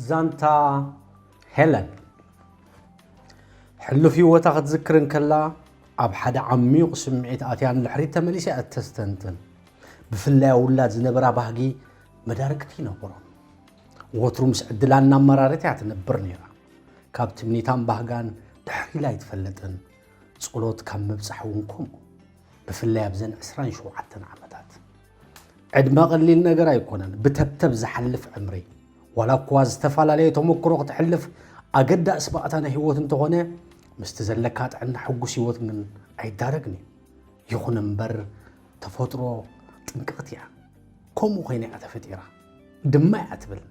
ዛንታ ሄለን። ሕሉፍ ህይወታ ክትዝክር እንከላ፣ ኣብ ሓደ ዓሚቕ ስምዒት ኣትያ ንድሕሪት ተመሊሳ እያ እተስተንትን። ብፍላይ ኣብ ውላድ ዝነበራ ባህጊ መዳርግቲ ይነበሮም። ወትሩ ምስ ዕድላ እናመራረት እያ ትነብር ነይራ። ካብ ትምኒታን ባህጋን ድሕር ኢላ ኣይትፈልጥን። ጸሎት ካብ ምብጻሕ እውን ከምኡ። ብፍላይ ኣብዘን ዕስራን ሸውዓተን ዓመታት። ዕድመ ቀሊል ነገር ኣይኮነን፣ ብተብተብ ዝሓልፍ ዕምሪ። ዋላ እኳ ዝተፈላለየ ተመክሮ ክትሕልፍ ኣገዳሲ ባእታ ናይ ህይወት እንተኾነ፣ ምስቲ ዘለካ ጥዕና ሕጉስ ህይወት ግን ኣይዳረግን እዩ። ይኹን እምበር፣ ተፈጥሮ ጥንቅቕቲ እያ። ከምኡ ኮይና እያ ተፈጢራ ድማ እያ ትብል።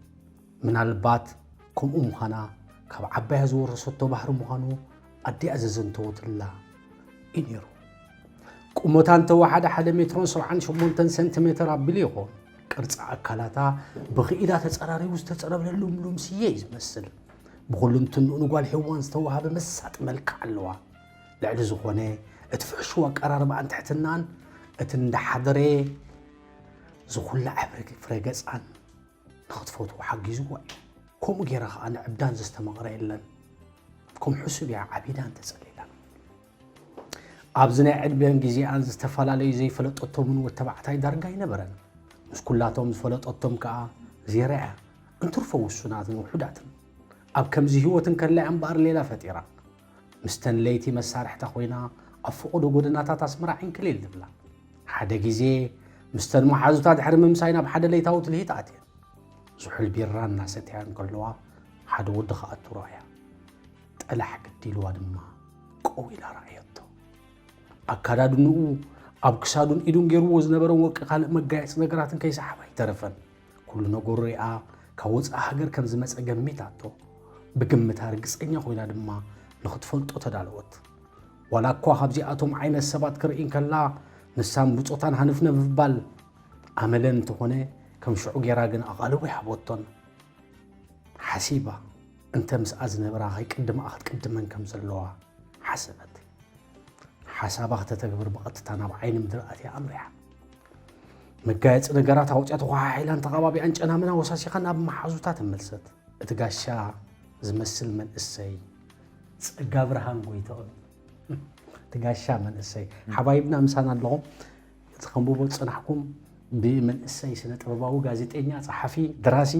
ምናልባት ከምኡ ምዃና ካብ ዓባያ ዝወረሰቶ ባህሪ ምዃኑ ኣዲኣ ዘዘንተወትላ እዩ ነይሩ። ቁመታ እንተወሓደ ሓደ ሜትሮን ሰብዓን ሸሞንተን ሰንቲሜተር ኣቢሉ ይኸውን። ቅርጺ ኣካላታ ብኽኢላ ተጸራሪቡ ዝተጸረበ ልምሉም ስየ እዩ ዝመስል። ብኹሉ እንትንኡ ንጓል ሄዋን ዝተዋህበ መሳጢ መልክዕ ኣለዋ። ልዕሊ ዝኾነ እቲ ፍሕሹው ኣቀራርባኣን ትሕትናኣን፣ እቲ እንዳሓደረ ዝኹላዕ ሕብሪ ፍረ ገጻን ንኽትፈትዎ ሓጊዝዋ እዩ። ከምኡ ጌራ ኸኣ ንዕብዳን ዘስተማቕራ የለን። ከም ሕሱብ እያ ዓቢዳን ተጸሊላን። ኣብዚ ናይ ዕድመን ግዜኣን ዝተፈላለዩ ዘይፈለጠቶም እውን ወዲ ተባዕታይ ዳርጋ ኣይነበረን። ምስ ኩላቶም ዝፈለጠቶም ከኣ ዜራ እያ። እንትርፎ ውሱናትን ውሑዳትን። ኣብ ከምዚ ህይወት እንከላ እያ እምበኣር ሌላ ፈጢራ። ምስተን ለይቲ መሳርሕታ ኮይና ኣብ ፈቐዶ ጎደናታት ኣስመራ ዕንክሊል ትብላ። ሓደ ግዜ ምስተን መሓዙታ ድሕሪ ምምሳይ ናብ ሓደ ለይታዊ ትልሂት ኣትየን። ዝሑል ቢራ እናሰተያ እንከለዋ ሓደ ወዲ ክኣቱ ረኣያ። ጠላሕ ግዲ ኢልዋ ድማ ቀው ኢላ ረኣየቶ። ኣከዳድንኡ፣ ኣብ ክሳዱን ኢዱን ገይርዎ ዝነበረ ወርቂ ካልእ መጋየጺ ነገራትን ከይሰሓባ ኣይተረፈን። ኩሉ ነገሩ ሪኣ ካብ ወጻኢ ሃገር ከም ዝመጸ ገሚታቶ። ብግምታ ርግጸኛ ኮይና ድማ ንኽትፈልጦ ተዳለወት። ዋላ እኳ ካብዚኣቶም ዓይነት ሰባት ክርኢ እንከላ ንሳን ብጾታን ሃንፍነፍ ምባል ኣመለን እንተኾነ ከም ሽዑ ገይራ ግን ኣቓልቦ ኣይሃበቶን። ሓሲባ እንተ ምስኣ ዝነበራ ከይቅድምኣ ክትቅድመን ከም ዘለዋ ሓሰበት። ሓሳባ ከተተግብር ብቐጥታ ናብ ዓይኒ ምድሪ ኣትያ ኣምሪሓ። መጋየጺ ነገራት ኣውጽያ ተዃሓሒላን ተቓባቢኣን ጨናምና ወሳሲኻ ናብ መሓዙታ ተመልሰት። እቲ ጋሻ ዝመስል መንእሰይ ጸጋ ብርሃን ጎይትኦም። እቲ ጋሻ መንእሰይ ሓባይብና ምሳና ኣለኹም። እቲ ከንብቦ ዝጸናሕኩም ብመንእሰይ ስነ ጥበባዊ፣ ጋዜጠኛ፣ ጸሓፊ፣ ደራሲ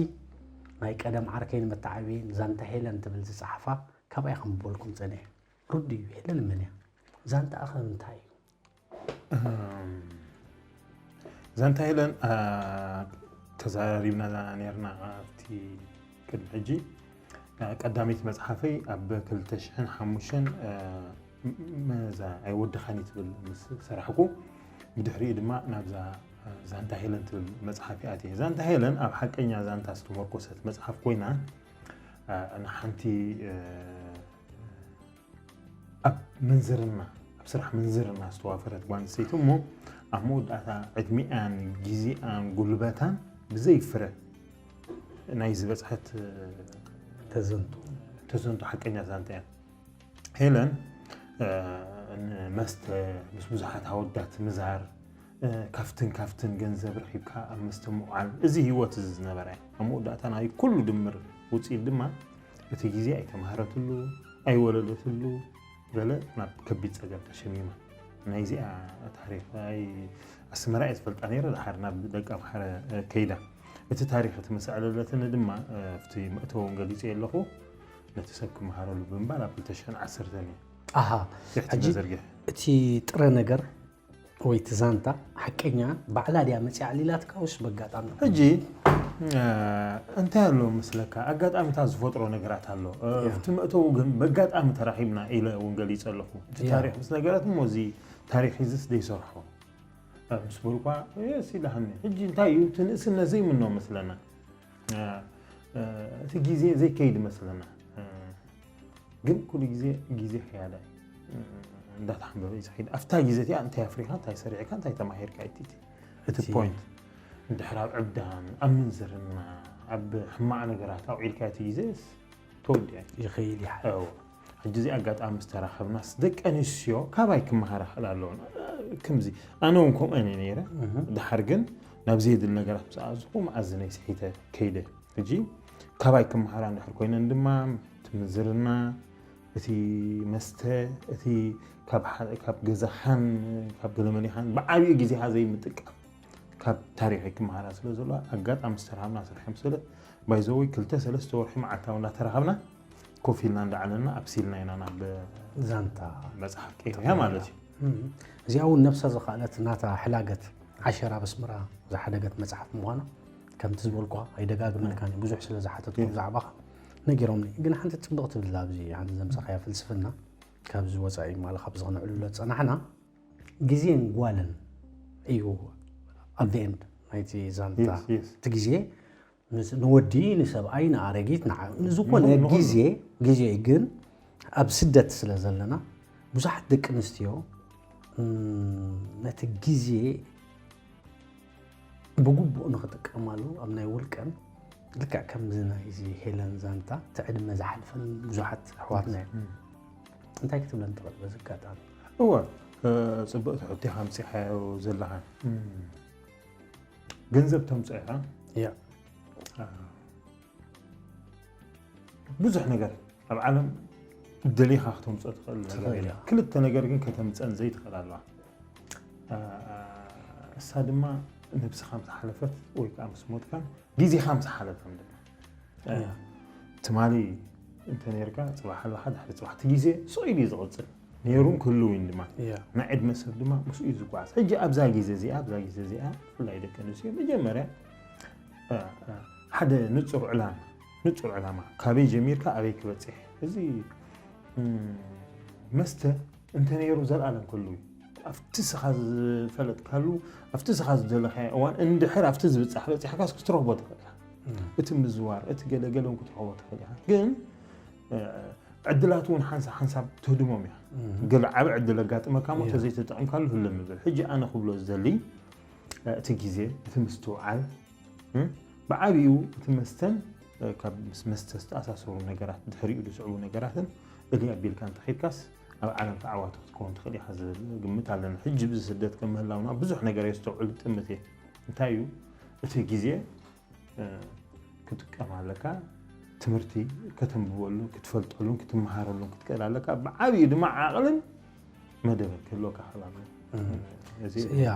ናይ ቀደም ዓርከይን መተዓብይን ዛንታ ሄለን ትብል ዝጸሓፋ ካብኣ ከንብበልኩም ጸኒሐ። ርዱእ እዩ። ሄለን መን እያ? ዛንታኣ ከ እንታይ እዩ? ዛንታ ሄለን ተዛራሪብና ነርና ኣብቲ ቅድሚ ሕጂ። ቀዳመይቲ መፅሓፈይ ኣብ ክልተ ሽሕን ሓሙሽተን መዛ ኣይወድኻን ትብል ምስ ሰራሕኩ፣ ብድሕሪኡ ድማ ናብዛ ዛንታ ሄለን ትብል መፅሓፍ ይኣትየ። ዛንታ ሄለን ኣብ ሓቀኛ ዛንታ ዝተመርኮሰት መፅሓፍ ኮይና፣ ንሓንቲ ኣብ ምንዝርና ኣብ ስራሕ ምንዝርና ዝተዋፈረት ጓል ኣንስተይቲ እሞ፣ ኣብ መወዳእታ ዕድሚኣን ግዜኣን ጉልበታን ብዘይ ፍረ ናይ ዝበፅሐት ተዘንቱ ተዘንቱ ሓቀኛ ዛንታ እያ። ሄለን መስተ፣ ምስ ብዙሓት ኣወዳት ምዛር፣ ካብትን ካብትን ገንዘብ ረኺብካ ኣብ መስተ ምውዓል፣ እዚ ህይወት እዚ ዝነበራ እያ። ኣብ መወዳእታ ናይ ኩሉ ድምር ውፅኢት ድማ እቲ ግዜ ኣይተምሃረትሉ፣ ኣይወለደትሉ፣ ገለ ናብ ከቢድ ፀገም ተሸሚማ። ናይዚኣ ታሪክ ኣይ ኣስመራ እየ ዝፈልጣ ነይረ፣ ድሓር ናብ ደቂ ኣምሓረ ከይዳ። እቲ ታሪክ እቲ ምስ ኣዕለለትኒ ድማ ኣብቲ መእተውን ገሊፀ ኣለኹ፣ ነቲ ሰብ ክመሃረሉ ብምባል ኣብ ክልተ ሽሕን ዓሰርተን እየ ኣሃ ሕጂ ዘርጊሐ። እቲ ጥረ ነገር ወይ እቲ ዛንታ ሓቀኛ ባዕላ ድያ መፅያ ኣዕሊላትካ ወይስ በጋጣሚ? ሕጂ እንታይ ኣሎ መስለካ፣ ኣጋጣሚታት ዝፈጥሮ ነገራት ኣሎ። ኣብቲ መእተዊ ግን በጋጣሚ ተራኺብና ኢለ እውን ገሊፀ ኣለኹ። እቲ ታሪክ ምስ ነገረት እሞ እዚ ታሪክ ሒዝስ ደይሰርሖ ምስ በልኳ የስ ኢላሃኒ። ሕጂ እንታይ እዩ እቲ ንእስነት ዘይምኖ መስለና፣ እቲ ግዜ ዘይከይድ መስለና። ግን ኩሉ ግዜ ግዜ ክያዳ እዩ እንዳተሓንበበ እዩ ዝኸይድ። ኣብታ ግዜ እቲኣ እንታይ ኣፍሪኻ፣ እንታይ ሰሪዕካ፣ እንታይ ተማሂርካ እዩ እቲ እቲ ፖይንት። እንድሕር ኣብ ዕብዳን ኣብ ምንዝርና ኣብ ሕማቕ ነገራት ኣውዒልካ እቲ ግዜስ ተወዲኣ እዩ። ይኸይድ ይሓል ሕጂ እዚ ኣጋጣሚ ዝተራኸብናስ ደቂ ኣንስትዮ ካባይ ክመሃራ ክእል ኣለዎ። ከምዚ ኣነ እውን ከምኡ እየ ነይረ። ድሓር ግን ናብ ዘየድሊ ነገራት ምስ ኣዝኹ መኣዝነይ ስሒተ ከይደ። ሕጂ ካባይ ክመሃራ እንድሕር ኮይነን ድማ እቲ ምንዝርና፣ እቲ መስተ፣ እቲ ካብ ገዛኻን ካብ ገለመሌኻን ብዓብዩ ግዜኻ ዘይምጥቃም ካብ ታሪኸይ ክመሃራ ስለ ዘለዋ ኣጋጣሚ ዝተረሃብና ስራሕ መሰለት ባይዘወይ ክልተ ሰለስተ ወርሒ መዓልታዊ እንዳተራኸብና ኮፍ ኢልና እንዳዓለልና ኣብሲልና ኢና ናብ ዛንታ መፅሓፍ ቀይርያ ማለት እዩ። እዚኣ እውን ነብሳ ዝኸኣለት ናታ ሕላገት ዓሸራ በስምራ ዝሓደገት መፅሓፍ ምዃና ከምቲ ዝበልኳ ኣይደጋግመልካን ብዙሕ ስለ ዝሓተትኩ ብዛዕባኻ ነጊሮምኒ። ግን ሓንቲ ፅብቕ ትብል ኣብዚ ሓንቲ ዘምፀኻያ ፍልስፍና ካብዚ ወፃኢ ማለ ካብዚ ክነዕልሎ ዝፀናሕና ግዜን ጓልን እዩ። ኣብ ኤንድ ናይቲ ዛንታ እቲ ግዜ ንወዲ ንሰብኣይ ንኣረጊት ዝኾነ ግዜ ግዜ ግን ኣብ ስደት ስለ ዘለና ብዙሓት ደቂ ኣንስትዮ ነቲ ግዜ ብግቡእ ንክጥቀማሉ ኣብ ናይ ውልቀን ልክዕ ከምዚ ናይዚ ሄለን ዛንታ እቲ ዕድመ ዝሓልፈን ብዙሓት ኣሕዋትና እዮም። እንታይ ክትብለን ትኽእል በዚ ኣጋጣሚ? እወ፣ ፅብቕቲ ሕቶ ኢኻ ኣምፂኻዮ ዘለኻ። ገንዘብ ተምፅኦ ኢኻ። እያ። ብዙሕ ነገር ኣብ ዓለም ደሊኻ ክተምፅኦ ትኽእል ነገር ትኽእል የለን። እያ። ክልተ ነገር ግን ከተምፀን ዘይትኽእል ኣለዋ። እሳ ድማ ነብስኻ ምስ ሓለፈት ወይ ከዓ ምስ ሞትካን ግዜኻ ምስ ሓለፈን ድማ እያ። ትማሊ እንተ ነርካ ፅባሕ ኣለኻ ድሕሪ ፅባሕ እቲ ግዜ ስቕ ኢሉ እዩ ዝቕፅል ነይሩን ክህልውን ድማ እያ። ናይ ዕድመ ሰብ ድማ ምስኡ እዩ ዝጓዓዝ። ሕጂ ኣብዛ ግዜ እዚኣ ኣብዛ ግዜ እዚኣ ብፍላይ ደቂ ኣንስትዮ መጀመርያ ሓደ ንፁር ዕላማ ንፁር ዕላማ ካበይ ጀሚርካ ኣበይ ክበፅሕ እዚ መስተ እንተነይሩ ዘለኣለም ክህሉ እዩ። ኣብቲ ስኻ ዝፈለጥካሉ ኣብቲ ስኻ ዝደለኻዮ እዋን እንድሕር ኣብቲ ዝብፃሕ በፂሕካስ ክትረኽቦ ትኽእል ኢኻ። እቲ ምዝዋር እቲ ገለገለ እውን ክትረኽቦ ትኽእል ኢኻ። ግን ዕድላት እውን ሓንሳብ ሓንሳብ ትህድሞም ኢኻ። ገለ ዓብ ዕድል ኣጋጥመካ ሞ ተዘይተጠቒምካሉ ህልም ይብል። ሕጂ ኣነ ክብሎ ዝደሊ እቲ ግዜ እቲ ምስትውዓል ብዓብኡ እቲ መስተን ካብ ምስ መስተ ዝተኣሳሰሩ ነገራት ድሕሪኡ ዝስዕቡ ነገራትን እልይ ኣቢልካ እንተኺድካስ ኣብ ዓለም ተዓዋቲ ክትከውን ትኽእል ኢኻ ዝብል ግምት ኣለኒ። ሕጂ ብዚ ስደት ከም ምህላውና ብዙሕ ነገር የስተውዕል ጥምት እየ። እንታይ እዩ እቲ ግዜ ክትጥቀም ኣለካ። ትምህርቲ ከተንብበሉን ክትፈልጠሉን ክትመሃረሉን ክትክእል ኣለካ። ብዓብኡ ድማ ዓቕልን መደብን ክህልወካ ክእል ኣለዎ። እዚ ያ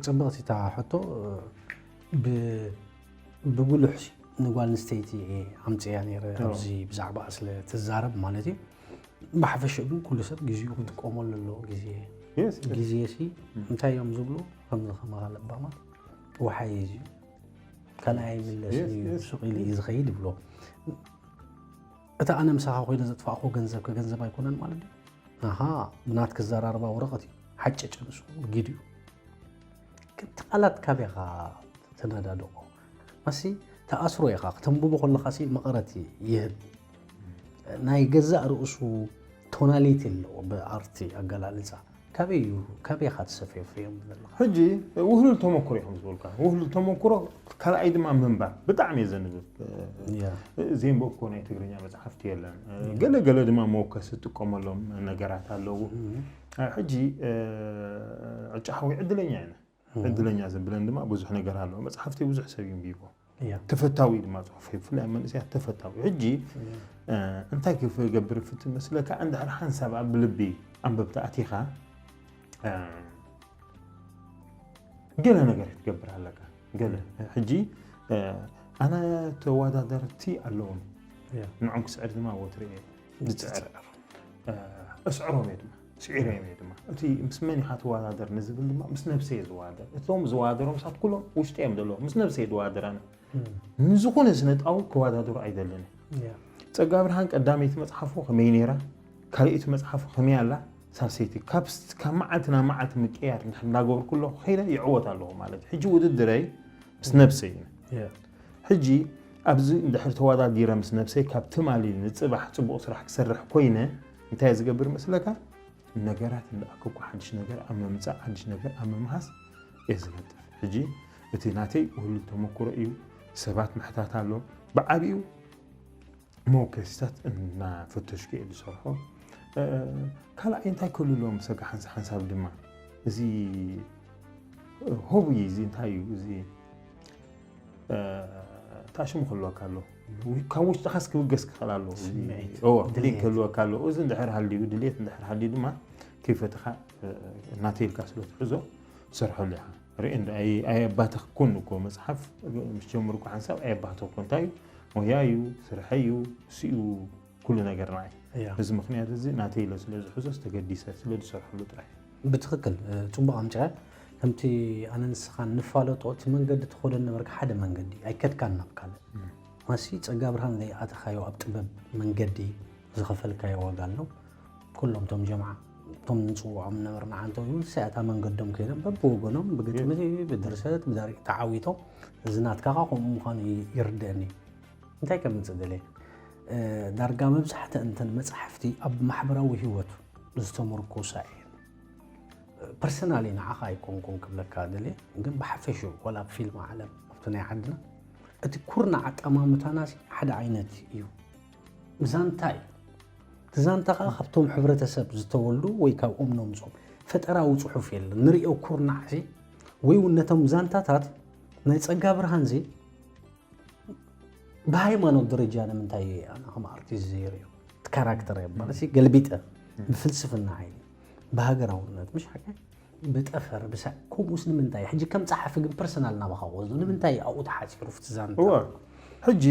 ጽብቕቲ እታ ሕቶ። ብ- ብጉሉሕ ሲ ንጓል ኣንስተይቲ እየ ኣምፅያ ነይረ ኦ። ኣብዚ ብዛዕባ ስለ ትዛረብ ማለት እዩ። ብሓፈሽኡ ግን ኩሉ ሰብ ግዜኡ ክጥቀመሉ ኣለዎ። ግዜ yes ግዜ ሲ እንታይ እዮም ዝብሉ ከምዚ ከማኻ ለባማት ወሓይ እዩ ካልኣይ ይምለስ Yes, እዩ yes, ሱቕ ኢሉ እዩ ዝኸይድ ይብሎ። እታ ኣነ ምሳኻ ኮይነ ዘጥፋእኮ ገንዘብ ከገንዘብ ኣይኮነን ማለት ድዩ? ኣሃ ብናትክ ዘራርባ ወረቐት እዩ ሓጨጨ ንሱ ጊድ እዩ። ከምቲ ቃላት ካበይ ኢኻ ተነዳድቖ? ማሲ ተኣስሮ ኢኻ ክተንብቦ ከለኻ ሲ መቐረት ይህብ። ናይ ገዛእ ርእሱ ቶናሊቲ ኣለዎ ብኣርቲ ኣገላልፃ። ካበይ እዩ ካበይ ኢኻ ትሰፍዮ ፍዮም ዘለኻ? ሕጂ ውህሉል ተመክሮ ኢኹም ዝበልካ ውህሉል ተመክሮ ካልኣይ ድማ ምንባብ ብጣዕሚ እየ ዘንብብ። ያ ዘንበብኮ ናይ ትግርኛ መፅሓፍቲ የለን። ገለ ገለ ድማ መወከሲ ዝጥቀመሎም ነገራት ኣለዉ። ሕጂ ዕጫ ሓዊ ዕድለኛ ኢና። ዕድለኛ ዘብለን ድማ ብዙሕ ነገር ኣለዎ። መፅሓፍቲ ብዙሕ ሰብ ይንቢቦ ያ ተፈታዊ ድማ ፅሑፍ ብፍላይ መንእሰያት ተፈታዊ። ሕጂ እንታይ ክገብር ፍት መስለካ? እንድሕር ሓንሳብ ኣብ ልቢ ኣንበብቲ ኣቲኻ ገለ ነገር ክትገብር ኣለካ። ገለ ሕጂ ኣነ ተወዳደርቲ ኣለውን ያ ንዖም ክስዕር ድማ ወትሪ እየ ዝፅዕር። እስዕሮም እየ ድማ ስዒረ እየ ድማ እቲ ምስ መን ኢኻ ትወዳደር ንዝብል ድማ ምስ ነብሰ እየ ዝወዳደር። እቶም ዝወዳደሮም ሳት ኩሎም ውሽጢ እዮም ዘለዉ። ምስ ነብሰ እየ ዝወዳደር ኣነ። ንዝኾነ ስነጣዊ ክወዳደሩ ኣይደልን። ያ ጸጋ ብርሃን ቀዳመይቲ መጽሓፉ ከመይ ነይራ፣ ካልኣይቲ መጽሓፉ ከመይ ኣላ፣ ሳልሰይቲ ካብ ስ- ካብ መዓልቲ ናብ መዓልቲ ምቅያር እንድሕር እንዳገበርኩ ኣለኹ ከይደ ይዕወት ኣለኹ ማለት እዩ። ሕጂ ውድድረይ ምስ ነብሰይ እዩ። ያ ሕጂ ኣብዚ እንድሕር ተወዳዲረ ምስ ነብሰይ ካብ ትማሊ ንጽባሕ ጽቡቕ ስራሕ ክሰርሕ ኮይነ እንታይ ዝገብር መስለካ? ነገራት እንዳኣከብኩ ሓድሽ ነገር ኣብ ምምጻእ ሓድሽ ነገር ኣብ ምምሃስ እየ ዝነጥፍ። ሕጂ እቲ ናተይ ውህሉል ተመክሮ እዩ። ሰባት ምሕታት ኣሎ። ብዓቢኡ መወከሲታት እናፈተሽኩ እየ ዝሰርሖ። ካልኣይ እንታይ ክህሉ ኣለዎም ሰጋ ሓንሳብ ሓንሳብ ድማ እዚ ሆቢ እዚ እንታይ እዩ እዚ ታሽሙ ክህልወካ ኣሎ ካብ ውሽጥኻስ ክብገስ ክኽእል ኣለዎ ስምዒት፣ እዎ ድሌት። ክህልወካ ኣለዎ እዚ እንድሕር ሃልዩ ድሌት እንድሕር ሃልዩ ድማ ከይፈትኻ እናተይልካ ስለ ትሕዞ ትሰርሐሉ ኢኻ ርኢ ኣየባተኽኩን እኮ መፅሓፍ ምስ ጀምርኩ ሓንሳብ ኣየባተኽኩ እንታይ እዩ ሞያ እዩ ስርሐ እዩ እሱ እዩ ኩሉ ነገር ንዓይ እያ በዚ ምክንያት እዚ ናተይ ኢለ ስለ ዝሕዞ ዝተገዲሰ ስለ ዝሰርሐሉ ጥራይ ብትኽክል እ፣ ፅቡቕ ኣምፅኣ ከምቲ ኣነ ንስኻ ንፋለጦ እቲ መንገዲ ተኸዶ ነበርካ ሓደ መንገዲ ኣይከድካን ናብ ካልእ ማሲ ፀጋ ብርሃን ዘይኣተኻዮ ኣብ ጥበብ መንገዲ ዝኸፈልካዮ ዋጋ ኣሎ ኩሎም ቶም ጀምዓ እቶም ንፅውዖም ነበርና ዓንተ ይብሉ ሰያታ መንገዶም ከይዶም በብወገኖም ብግጥሚ ብድርሰት ብዳሪ ተዓዊቶም እዚ ናትካኻ ከምኡ ምዃኑ ይርደአኒ እንታይ ከምፅእ ደለ ዳርጋ መብዛሕተ እንተን መፅሓፍቲ ኣብ ማሕበራዊ ህይወት ዝተመርኮሳ እየን ፐርሰናሊ ንዓኻ ኣይኮንኩን ክብለካ ደለ ግን ብሓፈሽኡ ወላ ኣብ ፊልም ዓለም ኣብቲ ናይ ዓድና እቲ ኩርና ኣጠማምታና ሓደ ዓይነት እዩ ዛንታ እዩ እቲ ዛንታ ከዓ ካብቶም ሕብረተሰብ ዝተወልዱ ወይ ካብ ኦም ነምፆም ፈጠራዊ ፅሑፍ የለን ንሪኦ ኩርናዕ ወይ እውን ነቶም ዛንታታት ናይ ፀጋ ብርሃን ዚ ብሃይማኖት ደረጃ ንምንታይ ኣነ ከም ኣርቲስት ዘይርእዮ እቲ ካራክተር ማለት ገልቢጠ ብፍልስፍና ዓይኒ ብሃገራውነት ምሽ ሓቀ ብጠፈር ብሳ ከምኡስ ንምንታይ ሕጂ ከም ፀሓፊ ግን ፐርሰናል ናባኻ ወስዶ ንምንታይ ኣብኡ ተሓፂሩ ፍትዛንታ እወ ሕጂ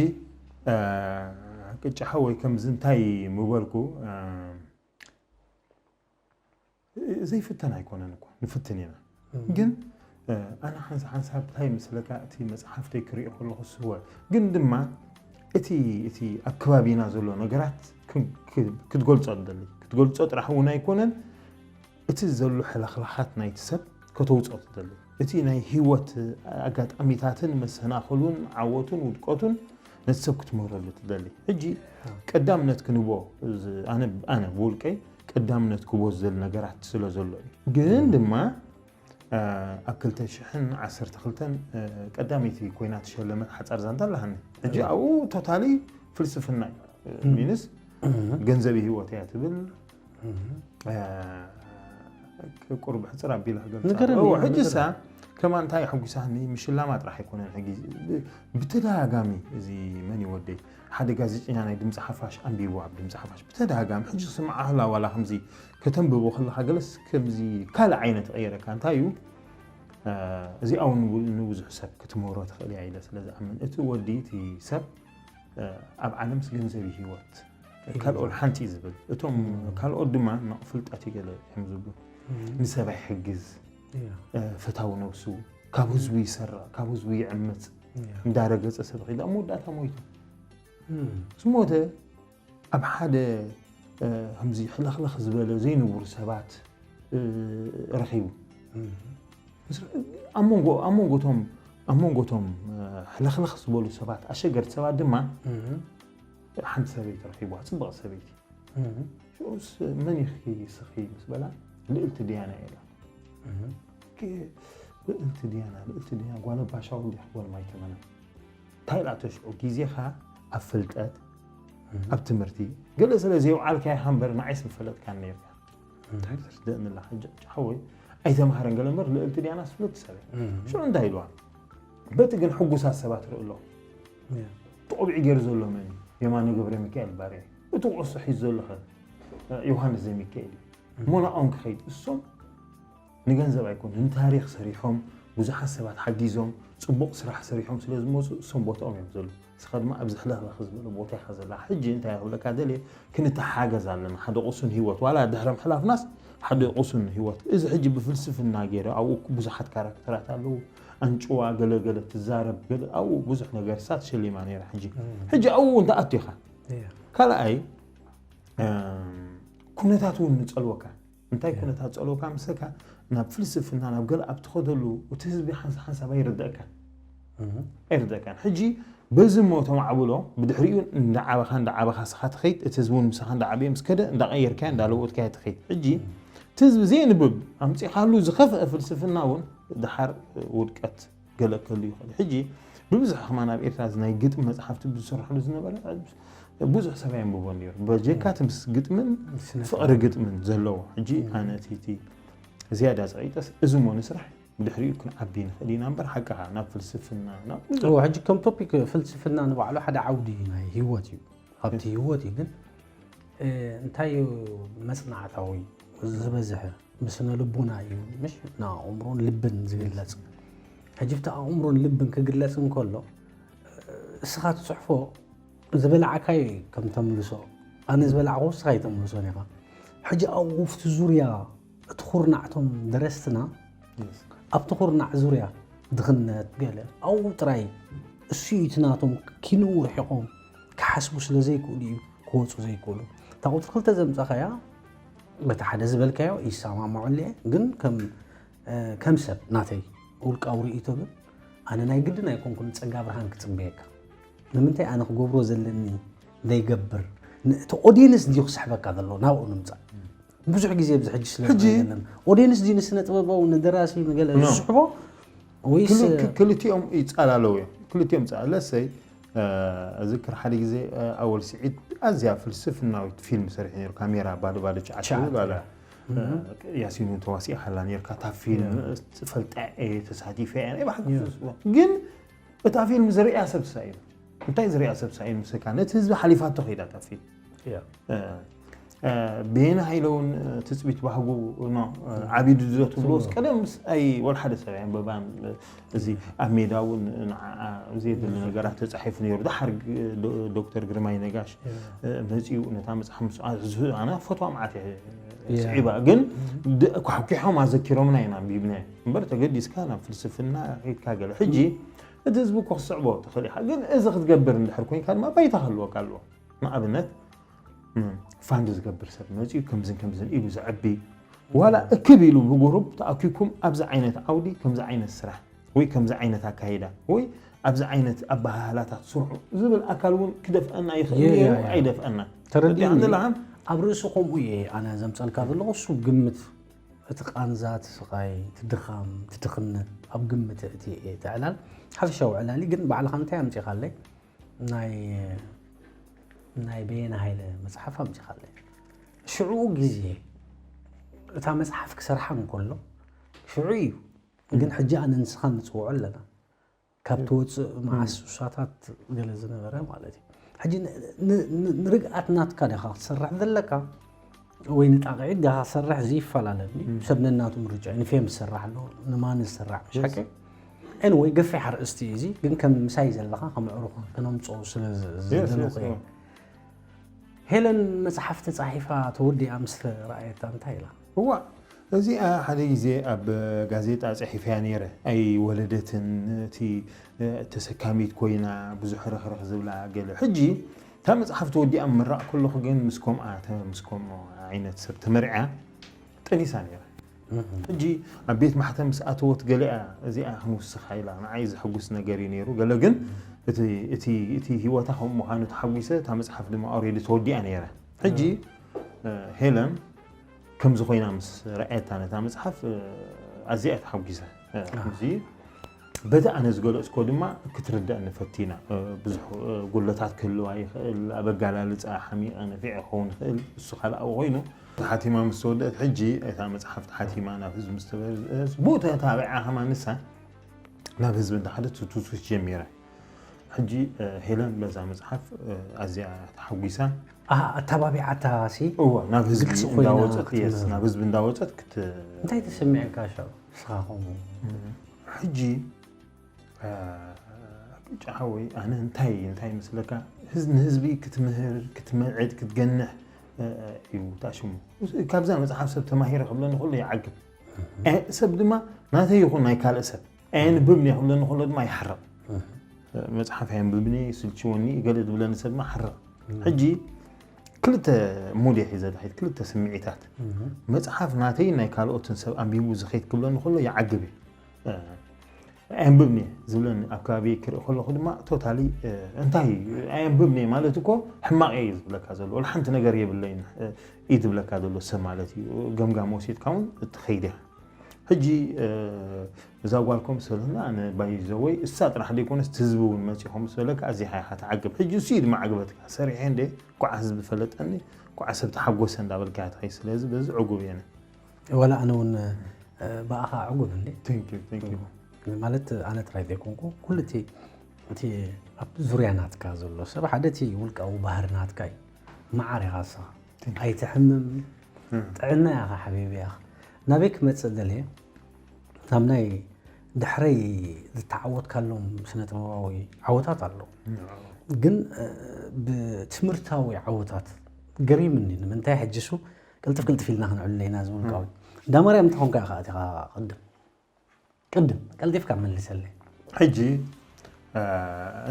ቅጫ ሓወይ ከምዚ እንታይ ምበልኩ ዘይፍተን ኣይኮነን እኮ ንፍትን ኢና ግን ኣነ ሓንሳ ሓንሳብ እንታይ ምስለካ እቲ መፅሓፍተይ ክሪኦ ከለኹ ስወ ግን ድማ እቲ እቲ ኣብ ከባቢና ዘሎ ነገራት ክትገልፆ ትደሊ ክትገልፆ ጥራሕ እውን ኣይኮነን እቲ ዘሎ ሕልኽላኻት ናይቲ ሰብ ከተውፅኦ ትደሊ እቲ ናይ ህይወት ኣጋጣሚታትን መሰናኽሉን ዓወቱን ውድቀቱን ነቲ ሰብ ክትምህረሉ ትደሊ ሕጂ ቀዳምነት ክንቦ ኣነ ብውልቀይ ቀዳምነት ክቦ ዝደሊ ነገራት ስለ ዘሎ እዩ ግን ድማ ኣብ ክልተ ሽሕን ዓሰርተ ክልተን ቀዳመይቲ ኮይና ተሸለመት ሓፃር ዛንታ ኣለሃኒ ሕጂ ኣብኡ ቶታሊ ፍልስፍና እዩ ሚንስ ገንዘብ ህይወት እያ ትብል ቁርብ ሕፅር ኣቢላ ገልፃ ሕጂ ሳ ከማን እንታይ የሐጉሳኒ፣ ምሽላማ ጥራሕ ኣይኮነን። ሕጊ ብ- ብተደጋጋሚ፣ እዚ መን እዩ ወደይ፣ ሓደ ጋዜጠኛ ናይ ድምፂ ሓፋሽ ኣንቢቡ፣ ኣብ ድምፂ ሓፋሽ ብተደጋጋሚ፣ ሕጂ ስምዓ ኣላ ዋላ ከምዚ ከተንብቦ ከለካ ገለስ ከምዚ ካልእ ዓይነት ቀይረካ። እንታይ እዩ እዚ? እውን ንቡ- ንብዙሕ ሰብ ክትምህሮ ትኽእል እያ ኢለ ስለ ዝኣምን፣ እቲ ወዲ፣ እቲ ሰብ ኣብ ዓለምስ ገንዘብ እዩ ህይወት፣ ካልኦት ሓንቲ እዩ ዝብል። እቶም ካልኦት ድማ ንቕ ፍልጠት እዩ ገለ እዮም ዝብሉ። ንሰብ ኣይሕግዝ፣ ፈታዊ ነብሱ፣ ካብ ህዝቡ ይሰርቕ፣ ካብ ህዝቡ ይዕምፅ፣ እንዳረገፀ ሰብ ኺዳ ኣብ መወዳእታ ሞይቱ። ዝሞተ ኣብ ሓደ ከምዚ ሕልኽልኽ ዝበለ ዘይንቡር ሰባት ረኺቡ። ኣብ መንጎ ኣብ መንጎቶም ኣብ መንጎቶም ሕልኽልኽ ዝበሉ ሰባት፣ ኣሸገርቲ ሰባት ድማ ሓንቲ ሰበይቲ ረኺብዋ፣ ጽብቕቲ ሰበይቲ። ሽዑስ መን ኢኺ ስኺ ምስ በላ፣ ልእልቲ ድያና ኢላ። ልእልቲ ድያና፣ ልእልቲ ድያና ጓል ኣባሻውል ዲያ ጓል ማይተመና? እንታይ ኢላቶ ሽዑ? ግዜኻ ኣብ ፍልጠት፣ ኣብ ትምህርቲ ገለ ስለ ዘየውዓልካዮ ሃምበር ንዓይስ ምፈለጥካን ነይርካ። እንታይ ተስደእንላ ሕጂ ሓወይ? ኣይተምሃረን ገለ እምበር ልእልቲ ድያና ስፍልቲ ሰብ እያ። ሽዑ እንታይ ኢልዋ? በቲ ግን ሕጉሳት ሰባት ርኢ ኣለኹ። እቲ ቆቢዕ ገይሩ ዘሎ መን እዩ? የማነ ገብረ ሚካኤል ባርያ። እቲ ኩዕሶ ሒዙ ዘሎ ኸ ዮሃንስ ዘሚካኤል እዩ። እሞ ናኦም ክኸይድ እሶም ንገንዘብ ኣይኮኑን፣ ንታሪኽ ሰሪሖም፣ ብዙሓት ሰባት ሓጊዞም፣ ጽቡቕ ስራሕ ሰሪሖም ስለ ዝመጹ እሶም ቦታኦም እዮም ዘለዉ። ንስኻ ድማ ኣብዚ ሕልኽልኽ ዝበለ ቦታ ኢኻ ዘላ። ሕጂ እንታይ ክብለካ ደልየ፣ ክንተሓገዝ ኣለና። ሓደ ቁሱን ህይወት ዋላ ድሕሪ ምሕላፍናስ ሓደ ቁሱን ህይወት። እዚ ሕጂ ብፍልስፍና ገይረ ኣብኡ ብዙሓት ካራክተራት ኣለዉ። ኣንጭዋ ገለ ገለ ትዛረብ፣ ገለ ኣብኡ ብዙሕ ነገር እሳ ተሸሊማ ነይራ። ሕጂ ሕጂ ኣብኡ እውን ትኣቱ ኢኻ። ካልኣይ ኩነታት እውን ንጸልወካ። እንታይ ኩነታት ጸልወካ ምስካ ናብ ፍልስፍና ናብ ገለ ኣብ ትኸደሉ እቲ ህዝቢ ሓንሳ ሓንሳብ ኣይርደእካን ኣይርደእካን። ሕጂ በዚ እሞ ተማዕብሎ ብድሕሪኡ እንዳዓበኻ እንዳዓበኻ ስኻ ትኸይድ፣ እቲ ህዝቢ እውን ምሳኻ እንዳዓበየ ምስ ከደ እንዳቐየርካዮ እንዳለወጥካዮ ትኸይድ። ሕጂ እቲ ህዝቢ ዘየንብብ ኣምጺኻሉ ዝኸፍአ ፍልስፍና እውን ድሓር ውድቀት ገለ ክህሉ ይኽእል። ሕጂ ብብዝሒ ከማን ኣብ ኤርትራ እዚ ናይ ግጥሚ መጽሓፍቲ ብዝስርሐሉ ዝነበረ ብዙሕ ሰብ ኣየንብቦን ነይሩ። በጀካ እቲ ምስ ግጥምን ፍቕሪ ግጥምን ዘለዎ። ሕጂ ኣነ እቲ ዝያዳ ጸቒጠስ እዚ እሞ ንስራሕ ብድሕሪኡ ክንዓቢ ንኽእል ኢና እምበር ሓቅኻ ናብ ፍልስፍና ናብ ብዙሕ እወ፣ ሕጂ ከም ቶፒክ ፍልስፍና ንባዕሉ ሓደ ዓውዲ ናይ ህይወት እዩ። ካብቲ ህይወት እዩ ግን እንታይ እዩ መጽናዕታዊ ዝበዝሐ ብስነ ልቦና እዩ፣ ምሽ ንኣእምሮን ልብን ዝግለጽ። ሕጂ እቲ ኣእምሮን ልብን ክግለጽ እንከሎ እስኻ ትጽሕፎ ዝበላዕካዮ እዩ ከም ተምልሶ፣ ኣነ ዝበላዕኩ እስኻ ኣይተምልሶን ኢኻ። ሕጂ ኣብኡ ኣብቲ ዙርያ እቲ ኩርናዕቶም ደረስትና ኣብቲ ኩርናዕ ዙርያ ድኽነት ገለ ኣብኡ ጥራይ እሱ እዩ እቲ ናቶም ኪንኡ ርሒቖም ክሓስቡ ስለ ዘይክእሉ እዩ ክወፁ ዘይክእሉ። እታ ቁፅሪ ክልተ ዘምፃኻያ በቲ ሓደ ዝበልካዮ ይሰማማዑሉ እየ፣ ግን ከም ከም ሰብ ናተይ ውልቃዊ ርእይቶ ግን ኣነ ናይ ግድን ኣይኮንኩን ጸጋ ብርሃን ክጽበየካ። ንምንታይ ኣነ ክገብሮ ዘለኒ ዘይገብር እቲ ኦዲየንስ ድዩ ክስሕበካ ዘሎ ናብኡ ንምጻእ። ብዙሕ ግዜ ኣብዚ ሕጂ ስለ ሕጂ ዝኸይደለን ኦዲየንስ ድዩ ንስነ ጥበባዊ ንደራሲ ንገለ No። ዝስሕቦ ወይስ ክል- ክ- ክልቲኦም ይጻላለዉ እዮም። ክልቲኦም ጻ ለሰይ እዝክር ሓደ ግዜ ኣወል ስዒድ ኣዝያ ፍልስፍናዊት ፊልም ሰሪሑ ነይሩ። ካሜራ ባዶ ባዶ ቻዓት ትብል ኣላ። ያሲኑ ተዋሲእካ ኣላ ነርካ እታ ፊልም። ፈልጣ እየ ተሳቲፈ እየ ናይ ብሓቂ Yeah. ፍልስፍና። ግን እታ ፊልም ዝርእያ ሰብ ሳኢኑ እንታይ ዝርእያ ሰብ ሳኢኑ ምስካ ነቲ ህዝቢ ሓሊፋቶ ከይዳ እታ ፊልም። ብየነ ሃይለ እውን ትፅቢት ባህጉ ዓቢዱ ዶ ትብልዎስ ቀደም ምስ ኣይ ወላ ሓደ ሰብ ኣየንበባን። እዚ ኣብ ሜዳ እውን ንዓኣ ዘየድሊ ነገራት ተፃሒፉ ነይሩ። ድሓር ዶክተር ግርማይ ነጋሽ መፂኡ ነታ መፅሓፍ ምስ ኣነ ፈትዋ መዓት እየ ስዒባ ግን ኳሕኪሖም ኣዘኪሮምና ኢና ኣንቢብና እምበር ተገዲስካ ናብ ፍልስፍና ከይድካ ገለ ሕጂ እቲ ህዝቢ እኮ ክስዕቦ ትኽእል ኢኻ። ግን እዚ ክትገብር እንድሕር ኮይንካ ድማ ባይታ ክህልወካ ኣለዎ። ንኣብነት ፋንድ ዝገብር ሰብ መፂኡ ከምዝን ከምዝን ኢሉ ዘዕቢ ዋላ እክብ ኢሉ ብጉሩብ ተኣኪኩም ኣብዚ ዓይነት ዓውዲ ከምዚ ዓይነት ስራሕ ወይ ከምዚ ዓይነት ኣካይዳ ወይ ኣብዚ ዓይነት ኣበሃህላታት ስርሑ ዝብል ኣካል እውን ክደፍአና ይኽእል የ- ነይሩ የ- የ- ኣይደፍአና። ተረዲእኒ። ተረዲእኒ ዘለኻ? ኣብ ርእሲ ከምኡ እየ ኣነ ዘምፀልካ ዘለኹ እሱ ግምት እቲ ቃንዛ እቲ ስቓይ እቲ ድኻም እቲ ድኽነት ኣብ ግምት እቲ እየ ተዕላል ሓፈሻዊ ዕላሊ ግን ባዕልኻ እንታይ ኣምፂኻለይ ናይ ናይ በየነ ሃይለ መፅሓፍ ኣምፂኻለይ ሽዑ ግዜ እታ መፅሓፍ ክሰርሓ እንከሎ ሽዑ እዩ ግን ሕጂ ኣነ ንስኻ ንጽውዖ ኣለና ካብ ትወፅእ መዓስ ውሳታት ገለ ዝነበረ ማለት እዩ። ሕጂ ንርግኣት ናትካ ዲኻ ክትሰርሕ ዘለካ ወይ ንጣቕዒት ዲኻ ክትሰርሕ እዚ ይፈላለኒ። ሰብ ነናቱ ምርጫ እዩ። ንፌም ዝሰራሕ ኣሎ፣ ንማን ዝሰራሕ፣ ምሽ ሓቂ? ኤንወይ ገፊሕ ኣርእስቲ እዩ እዚ፣ ግን ከም ምሳይ ዘለኻ ከም ኣዕሩኽ ክነምፅኦ ስለ ዝደለኹ እየ። ሄለን መፅሓፍ ተፃሒፋ ተወዲኣ ምስ ረኣየታ እንታይ ኢላ? እዋ፣ እዚኣ ሓደ ግዜ ኣብ ጋዜጣ ፅሒፈያ ነይረ። ኣይወለደትን፣ እቲ ተሰካሚት ኮይና ብዙሕ ርኽርኽ ዝብላ ገለ። ሕጂ እታ መፅሓፍ ተወዲኣ ምራቕ ከለኹ ግን ምስ ከምኣ ምስ ከምኡ ዓይነት ሰብ ተመርዕያ ጠኒሳ ነይራ። ሕጂ ኣብ ቤት ማሕተም ምስ ኣተወት ገሊኣ እዚኣ ክንውስኻ ኢላ ንዓይ ዘሐጉስ ነገር እዩ ነይሩ። ገለ ግን እቲ ህይወታ ከምኡ ምዃኑ ተሓጒሰ፣ እታ መፅሓፍ ድማ ኦሬዲ ተወዲኣ ነይራ። ሕጂ ሄለን ከምዚ ኮይና ምስ ረኣየታ ነታ መፅሓፍ ኣዝያ እያ ተሓጒሳ። እዚ በቲ ኣነ ዝገለፅኮ ድማ ክትርዳእኒ ፈቲና። ብዙሕ ጉድለታት ክህልዋ ይኽእል፣ ኣብ ኣገላልፃ ሓሚቐ ነፊዐ ክኸውን ይኽእል፣ እሱ ካልኣዊ ኮይኑ። ተሓቲማ ምስ ተወደአት ሕጂ እታ መፅሓፍ ተሓቲማ ናብ ህዝቢ ምስ ተበርዘት ብኡ ተታቢዓ ከማን ንሳ ናብ ህዝቢ እንዳኸደት ትትውትፍ ጀሚራ። ሕጂ ሄለን በዛ መፅሓፍ ኣዝያ ተሓጒሳ። ኣተባቢዓታ ሲ እወ ናብ ህዝቢ ግልፂ ኮይና እንዳወፀት የስ ክትምህር። ናብ ህዝቢ እንዳወፀት ክት እንታይ ተሰሚዕካ ሻው ንስኻ ከምኡ? ሕጂ ጭሓወይ ኣነ እንታይ እንታይ መስለካ ህዝ- ንህዝቢ ክትምህር ክትመዕድ ክትገንሕ እዩ ታሽሙ። ካብዛ መፅሓፍ ሰብ ተማሂረ ክብለኒ ከሎ ይዓግብ። ሰብ ድማ ናተይ ይኹን ናይ ካልእ ሰብ ኣየንብብን እየ ክብለኒ ከሎ ድማ ይሓርቕ። መፅሓፍ ኣየንብብን እየ ይስልችወኒ እዩ ገለ ዝብለኒ ሰብ ድማ ሓርቕ። ሕጂ ክልተ ሙድ እየ ሒዘ ዝኸይድ ክልተ ስምዒታት። መፅሓፍ ናተይ ናይ ካልኦትን ሰብ ኣንቢቡ ዝኸይድ ክብለኒ ከሎ ይዓግብ እዩ። ኣየንብብን እየ ዝብለኒ ኣብ ከባቢ ክርኢ ከለኹ ድማ ቶታሊ እንታይ ኣየንብብን እየ ማለት እኮ ሕማቕ እየ ዝብለካ ዘሎ ወላ ሓንቲ ነገር የብለይን እዩ ዝብለካ ዘሎ ሰብ ማለት እዩ። ገምጋም ወሲድካ እውን ትኸይድ ኢኻ። ሕጂ እዛ ጓል ከም ሰለና ኣነ ባይዘወይ እሳ ጥራሕ ዘይኮነስ ህዝቢ እውን መፂኹም ምስ በለካ ኣዚኻ ኢኻ ትዓግብ። ሕጂ እሱ እዩ ድማ ዓግበትካ ሰሪሐ እንደ ኳዓ ህዝቢ ፈለጠኒ ኳዓ ሰብ ተሓጎሰ እንዳበልካ ኢኻ ትኸይድ። ስለዚ በዚ ዕጉብ እየ። ወላ ኣነ እውን ብኣኻ ዕጉብ እንደ Thank you, thank you. ማለት ኣነ ጥራይ ዘይኮንኩ ኩሉ እቲ እቲ ኣብ ዙርያ ናትካ ዘሎ ሰብ ሓደ እቲ ውልቃዊ ባህሪ ናትካ እዩ። መዓር ኢኻ ንስኻ ኣይትሕምም ጥዕና ኢኻ ሓቢቢ ኢኻ። ናበይ ክመፅእ ደልየ ናብ ናይ ድሕረይ ዝተዓወትካሎም ስነ ጥበባዊ ዓወታት ኣለዉ። ግን ብትምህርታዊ ዓወታት ገሪምኒ ንምንታይ ሕጂ ሱ ቅልጥፍ ቅልጥፍ ኢልና ክንዕሉ ኢና ዝብል ቃዊ እንዳ ማርያም እንተኾንካ ኢኻ ኣቲኻ ቅድም ቅድም ቀልጢፍካ መልሰለይ። ሕጂ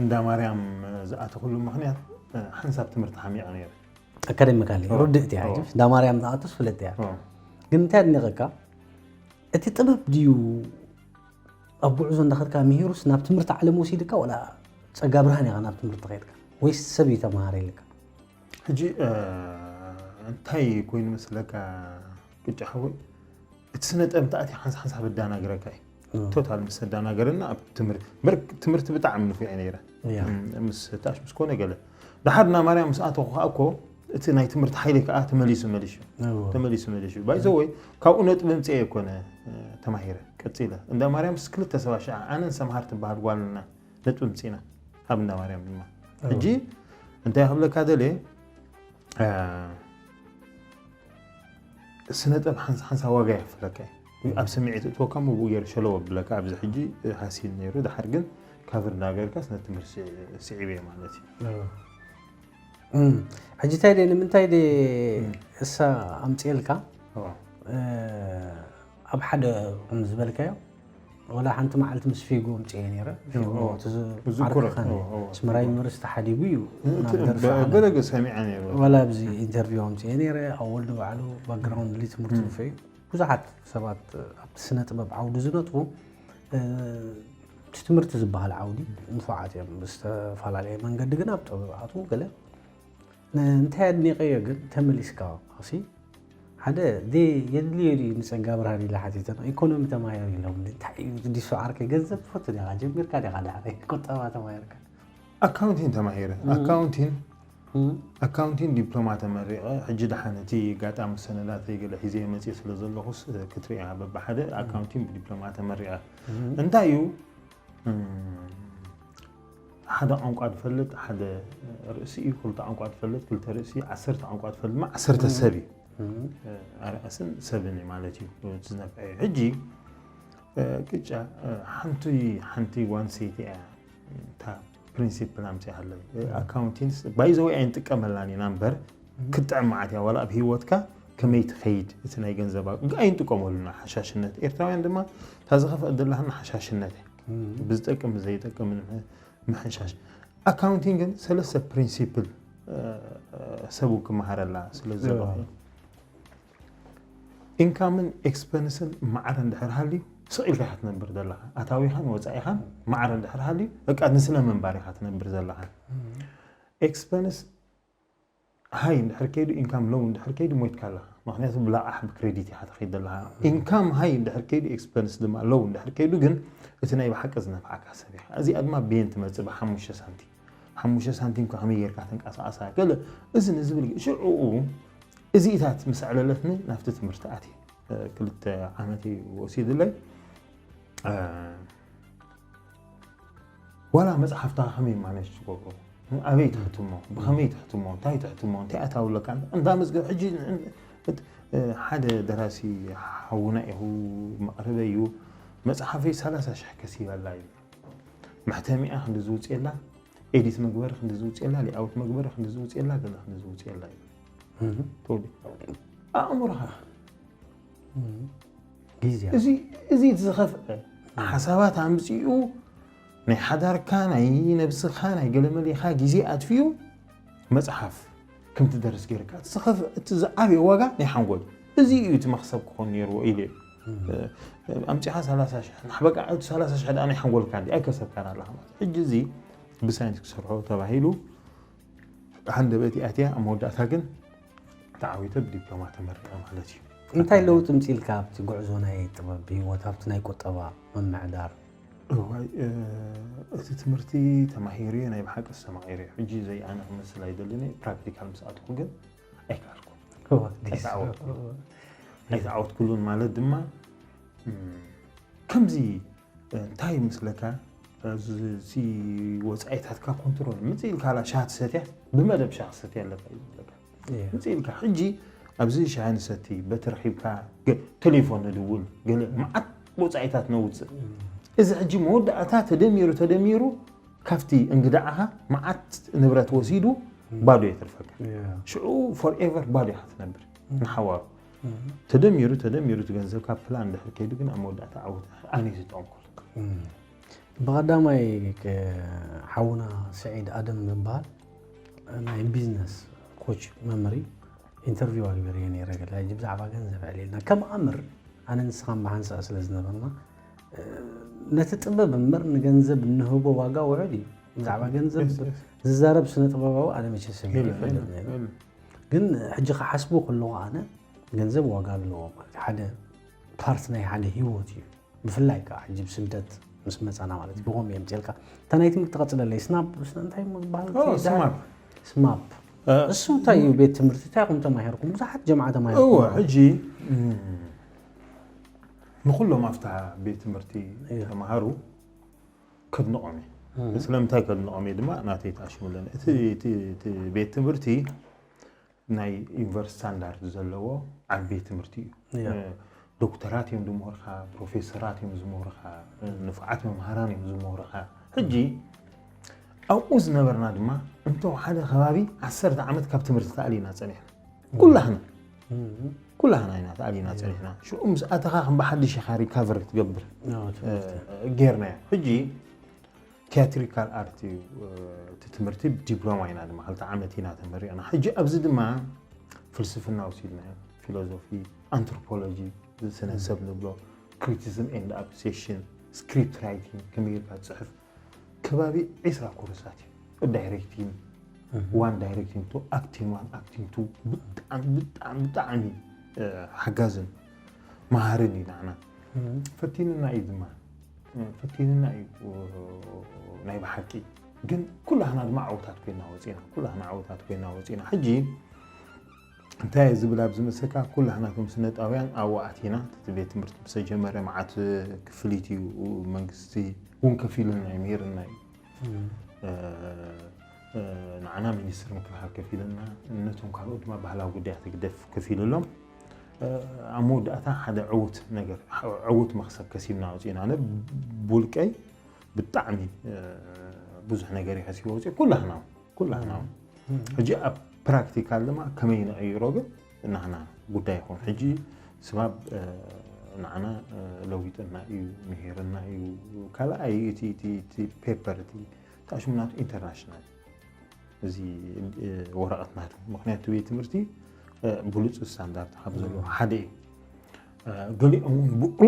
እንዳ ማርያም ዝኣተኹሉ ምኽንያት ሓንሳብ ትምህርቲ ሓሚቐ ነይረ። ኣካደሚካሊ ርድእቲ እያ። እንዳ ማርያም ዝኣቶስ ፍለጥ እያ። ግን እንታይ ኣድኒቐካ እቲ ጥበብ ድዩ ኣብ ጉዕዞ እንዳኸድካ ምሂሩስ ናብ ትምህርቲ ዓለም ወሲድካ ወላ ጸጋ ብርሃን ኢኻ ናብ ትምህርቲ ኸድካ ወይስ ሰብ እዩ ተምሃረ ኢልካ? ሕጂ እንታይ ኮይኑ መስለካ ቅጫ ሓወይ እቲ ስነ ጥበብ ተኣትያ ሓንሳ ሓንሳ በዳናግረካ እዩ። ቶታል ምስ ተዳናገረና ኣብ ትምህርቲ ብር ትምህርቲ ብጣዕሚ ንፉዕ እየ ነይረ። ምስ ታሽ ምስ ኮነ ገለ ድሓር እና ማርያም ምስ ኣተኹ ከዓ እኮ እቲ ናይ ትምህርቲ ሓይሊ ከዓ ተመሊሱ መሊሹ ተመሊሱ መሊሹ ባይዘወይ ካብኡ ነጥቢ ምፅአ የኮነ ተማሂረ ቀፂለ እንዳ ማርያም ምስ ክልተ ሰባ ሽዓ ኣነን ሰምሃር ትበሃል ጓልና ነጥቢ ምፅና ኣብ እንዳ ማርያም ድማ ሕጂ እንታይ ክብለካ ደልየ ስነ ጥበብ ሓንሳ ሓንሳ ዋጋ የኽፍለካ እዩ ኣብ ስምዒት እትወካ ምብኡ ገይሩ ሸለው ኣብለካ ኣብዚ ሕጂ ሃሲል ነይሩ ድሓር ግን ካቨር እንዳገርካ ስነ ትምህርቲ ስዒበ ማለት እዩ ሕጂ እንታይ ደ ንምንታይ ደ እሳ ኣምፅኤልካ ኣብ ሓደ ከም ዝበልካዮ ወላ ሓንቲ መዓልቲ ምስ ፊጎ ኣምፅኤ ነይረ። ፊጎ እቲ ዓርክኻን ኣስመራይ ዩኒቨርሲቲ ሓዲጉ እዩ ናብ ደርፊ ዓለም። ገለገ ሰሚዐ ነይረ። ወላ ኣብዚ ኢንተርቪው ኣምፅኤ ነይረ። ኣብ ወልዲ ባዕሉ ባክግራውንድ ትምህርቲ ንፉዕ እዩ። ብዙሓት ሰባት ኣብቲ ስነ ጥበብ ዓውዲ ዝነጥፉ እቲ ትምህርቲ ዝበሃል ዓውዲ ንፉዓት እዮም። ብዝተፈላለየ መንገዲ ግን ኣብ ጥበብ ኣትዉ ገለ እንታይ ኣድኒቀዮ ግን ተመሊስካ ሲ ሓደ ዲ የድልዮ ድዩ ንፀጋ ብርሃን ኢለ ሓቲተ ኢኮኖሚ ተማሂሩ ኢሎም እንታይ እዩ ዲሱ ዓርከይ ገንዘብ ትፈቱ ዲኻ ጀሚርካ ዲኻ ዳሕረ ቁጠባ ተማሂርካ ኣካውንቲን ተማሂረ ኣካውንቲን ኣካውንቲንግ ዲፕሎማ ተመሪቐ። ሕጂ ደሓን እቲ ኣጋጣሚ ሰነዳተይ ገለ ሒዘ መፅእ ስለ ዘለኹስ ክትሪኣ በብሓደ። ኣካውንቲንግ ብዲፕሎማ ተመሪቐ። እንታይ እዩ ሓደ ቋንቋ ትፈልጥ ሓደ ርእሲ እዩ። ክልተ ቋንቋ ትፈልጥ ክልተ ርእሲ፣ ዓሰርተ ቋንቋ ትፈልጥ ድማ ዓሰርተ ሰብ እዩ። ኣርኣስን ሰብን እዩ ማለት እዩ ዝነፍዐ እዩ። ሕጂ ቅጫ ሓንቲ ሓንቲ ዋንሰይቲ እያ እታ ፕሪንሲፕል ኣምፅኣለይ። ኣካውንቲንስ ባይዘወይ ኣይንጥቀመላን ኢና እምበር ክትጥዕም መዓት እያ። ዋላ ኣብ ህይወትካ ከመይ ትኸይድ እቲ ናይ ገንዘብ ኣይንጥቀመሉና። ሓሻሽነት ኤርትራውያን ድማ እታ ዝኸፍአ ዘለሃና ሓሻሽነት እያ። ብዝጠቅም ብዘይጠቅም ምሕሻሽ። ኣካውንቲንግ ግን ሰለስተ ፕሪንሲፕል ሰቡ ክመሃረላ ስለ ዘሎ ኢንካምን ኤክስፐንስን ማዕረ እንድሕር ሃልዩ ስቕ ኢልካ ኢኻ ትነብር ዘለኻ። ኣታዊኻን ወፃኢኻን ማዕረ እንድሕር ሃልዩ በቃ ንስለ ምንባር ኢኻ ትነብር ዘለኻ። ኤክስፐንስ ሃይ እንድሕር ከይዱ ኢንካም ሎው እንድሕር ከይዱ ሞይትካ ኣለኻ። ምክንያቱ ብላቓሕ ብክሬዲት ኢኻ ትኸይድ ዘለኻ። ኢንካም ሃይ እንድሕር ከይዱ ኤክስፐንስ ድማ ሎው እንድሕር ከይዱ ግን እቲ ናይ ብሓቂ ዝነፍዓካ ሰብ ኢኻ። እዚኣ ድማ ብየን ትመፅእ ብሓሙሽተ ሳንቲም። ሓሙሽተ ሳንቲም ከ ከመይ ጌርካ ተንቀሳቐሳ ገለ እዚ ንዝብል ሽዑኡ እዚኢታት ምስ ኣዕለለትኒ ናብቲ ትምህርቲ ኣትየ። ክልተ ዓመት እዩ ወሲድለይ። ዋላ መፅሓፍትኻ ከመይ ማነጅ ትገብሮ፣ ኣበይ ትሕትሞ፣ ብኸመይ ትሕትሞ፣ እንታይ ትሕትሞ፣ እንታይ ኣታዊ ኣለካ እንዳ መዝገብ ሕጂ ሓደ ደራሲ ሓውና ኢኹ መቕርበ እዩ። መፅሓፈይ ሰላሳ ሽሕ ከሲበላ እዩ። መሕተሚኣ ክንዲ ዝውፅየላ፣ ኤዲት መግበሪ ክንዲ ዝውፅየላ፣ ሌኣውት መግበሪ ክንዲ ዝውፅየላ፣ ገለ ክንዲ ዝውፅየላ እዩ። ኣእምሮኻ ግዜ እዚ እቲ ዝኸፍአ ሓሳባት ኣምፂኡ ናይ ሓዳርካ ናይ ነብስኻ ናይ ገለመሌኻ ግዜ ኣትፍዩ መፅሓፍ ከም ትደርስ ገይርካ እቲ ዝኸፍአ እቲ ዝዓብየ ዋጋ ናይ ሓንጎል እዚ እዩ እቲ መኽሰብ ክኾን ነይርዎ ኢለ ኣምፂኻ ሰላሳ ሽሕ ንሕበቃ እቲ ሰላሳ ሽሕ ደኣ ናይ ሓንጎልካ እንዲ ኣይከሰብካን ኣለኻ ማለት ሕጂ እዚ ብሳይንስ ክሰርሖ ተባሂሉ ሃንደበት ኣትያ ኣብ መወዳእታ ግን ተዓዊተ ብዲፕሎማ ተመሪቐ ማለት እዩ። እንታይ ለውጢ ምፅኢልካ ኣብቲ ጉዕዞ ናይ ጥበብ ብሂወት ኣብቲ ናይ ቁጠባ ምምዕዳር? እዋይ እቲ ትምህርቲ ተማሂረዮ ናይ ብሓቂ ዝተማቒረ እዩ። ሕጂ ዘይኣነ ክመስል ኣይደልን እየ። ፕራክቲካል ምስ ኣትኹ ግን ኣይከኣልኩን። ኣይተዓወትኩን። ኣይተዓወትኩሉን ማለት ድማ ከምዚ እንታይ ይመስለካ እዚ ወፃኢታትካ ኮንትሮል ምፅእ ኢልካ ላ ሻሂ ትሰትያ ብመደብ ሻሂ ትሰትያ ኣለካ እዩ ዝብለካ ምፅእ ኢልካ ሕጂ ኣብዚ ሻሂ ንሰቲ በቲ ረኪብካ ቴሌፎን ንድውል ገለ መዓት ወፃኢታት ነውፅእ እዚ ሕጂ መወዳእታ ተደሚሩ ተደሚሩ ካብቲ እንግዳዓኻ መዓት ንብረት ወሲዱ ባዶ የትርፈካ ሽዑ ፎርኤቨር ባዶ ኢኻ ትነብር ንሓዋሩ ተደሚሩ ተደሚሩ እቲ ገንዘብ ካብ ፕላን እንድሕር ከይዱ ግን ኣብ መወዳእታ ዓወት ኣነ ዝጠቐምኩሉ ብቐዳማይ ሓውና ስዒድ ኣደም ዝበሃል ናይ ቢዝነስ ኮች መምህር ኢንተርቪው ኣግበርዮ ነይረ ገለ ሕጂ ብዛዕባ ገንዘብ ዕሊልና ከም ኣምር ኣነ ንስኻን ብሓንሳእ ስለ ዝነበርና ነቲ ጥበብ እምበር ንገንዘብ እንህቦ ዋጋ ውሑድ እዩ ብዛዕባ ገንዘብ ዝዛረብ ስነ ጥበባዊ ኣነ መቸ ሰብ ይፈልጥ ነይሩ ግን ሕጂ ክሓስቦ ከለኹ ኣነ ገንዘብ ዋጋ ኣለዎ ማለት ሓደ ፓርት ናይ ሓደ ህይወት እዩ ብፍላይ ከዓ ሕጂ ብስደት ምስ መፃና ማለት እዩ ብኸም የምፅልካ እታ ናይ ትምህርቲ ቀፅለለይ ስናብ እንታይ ዝበሃል ስማፕ እሱ እንታይ እዩ ቤት ትምህርቲ እንታይ ኹም ተማሂርኩም ብዙሓት ጀምዓ ተማሂርኩም ሕጂ ንኩሎም ኣብታ ቤት ትምህርቲ ተምሃሩ ከድንቖም እየ ስለምንታይ ከድንቖም እየ ድማ ናተይ ተኣሽሙለን እቲ ቤት ትምህርቲ ናይ ዩኒቨርሲቲ ስታንዳርድ ዘለዎ ዓቢ ትምህርቲ እዩ ዶክተራት እዮም ዝምህርካ ፕሮፌሰራት እዮም ዝምህርካ ንፉዓት መምሃራን እዮም ዝምህርካ ሕጂ ኣብኡ ዝነበርና ድማ እንተ ሓደ ከባቢ ዓሰርተ ዓመት ካብ ትምህርቲ ተኣሊና ጸኒሕና ኩላህና ኩላህና ኢና ተኣሊና ጸኒሕና ሽዑ ምስ ኣተኻ ከም ብሓድሽ ኢኻ ሪካቨር ትገብር ጌርናዮ ሕጂ ቲያትሪካል ኣርት እዩ እቲ ትምህርቲ ዲፕሎማ ኢና ድማ ክልተ ዓመት ኢና ተመሪቕና ሕጂ ኣብዚ ድማ ፍልስፍና ወሲድናዮ ፊሎዞፊ ኣንትሮፖሎጂ ስነ ሰብ ንብሎ criticism and appreciation script writing ከመይ ጌርካ ትፅሕፍ ከባቢ ዒስራ ኮርሳት እዩ ዳይሬክቲንግ ዋን ዳይሬክቲንግ ቱ ኣክቲንግ ዋን ኣክቲንግ ቱ ብጣዕሚ ብጣዕሚ ብጣዕሚ ሓጋዝን መሃርን እዩ ንዓና ፈቲንና እዩ ድማ ፈቲንና እዩ ናይ ብሓቂ ግን ኩላህና ድማ ዓውታት ኮይና ወፂና ኩላህና ዓውታት ኮይና ወፂና ሕጂ እንታይ ዝብል ኣብ ዝመሰካ ኩላህናቶም ስነጣውያን ኣብኡ ኣቲና እቲ ቤት ትምህርቲ ምስ ተጀመረ መዓት ክፍሊት እዩ መንግስቲ እውን ከፊሉና እዩ ምሂርና እዩ ንዓና ሚኒስትር ምክልኻል ከፊልና ነቶም ካልኦት ድማ ባህላዊ ጉዳያት ህግደፍ ከፊሉሎም ኣብ መወዳእታ ሓደ ዕውት ነገር ዕውት መክሰብ ከሲብና ወፂና ኣነ ብውልቀይ ብጣዕሚ ብዙሕ ነገር ይኸሲቦ ወፂ ኩላህና ኩላህና ሕጂ ኣብ ፕራክቲካል ድማ ከመይ ንቐይሮ ግን ናህና ጉዳይ ይኹን ሕጂ ስባብ ንዓና ለዊጥና እዩ ምሄርና እዩ ካልኣይ እቲ ፔፐር እቲ ታሽሙናቱ ኢንተርናሽናል እዚ ወረቐት ናቱ ምክንያቱ ቤት ትምህርቲ ብሉፅ ስታንዳርድ ካብ ዘለዎ ሓደ እዩ ገሊኦም እውን ብኡ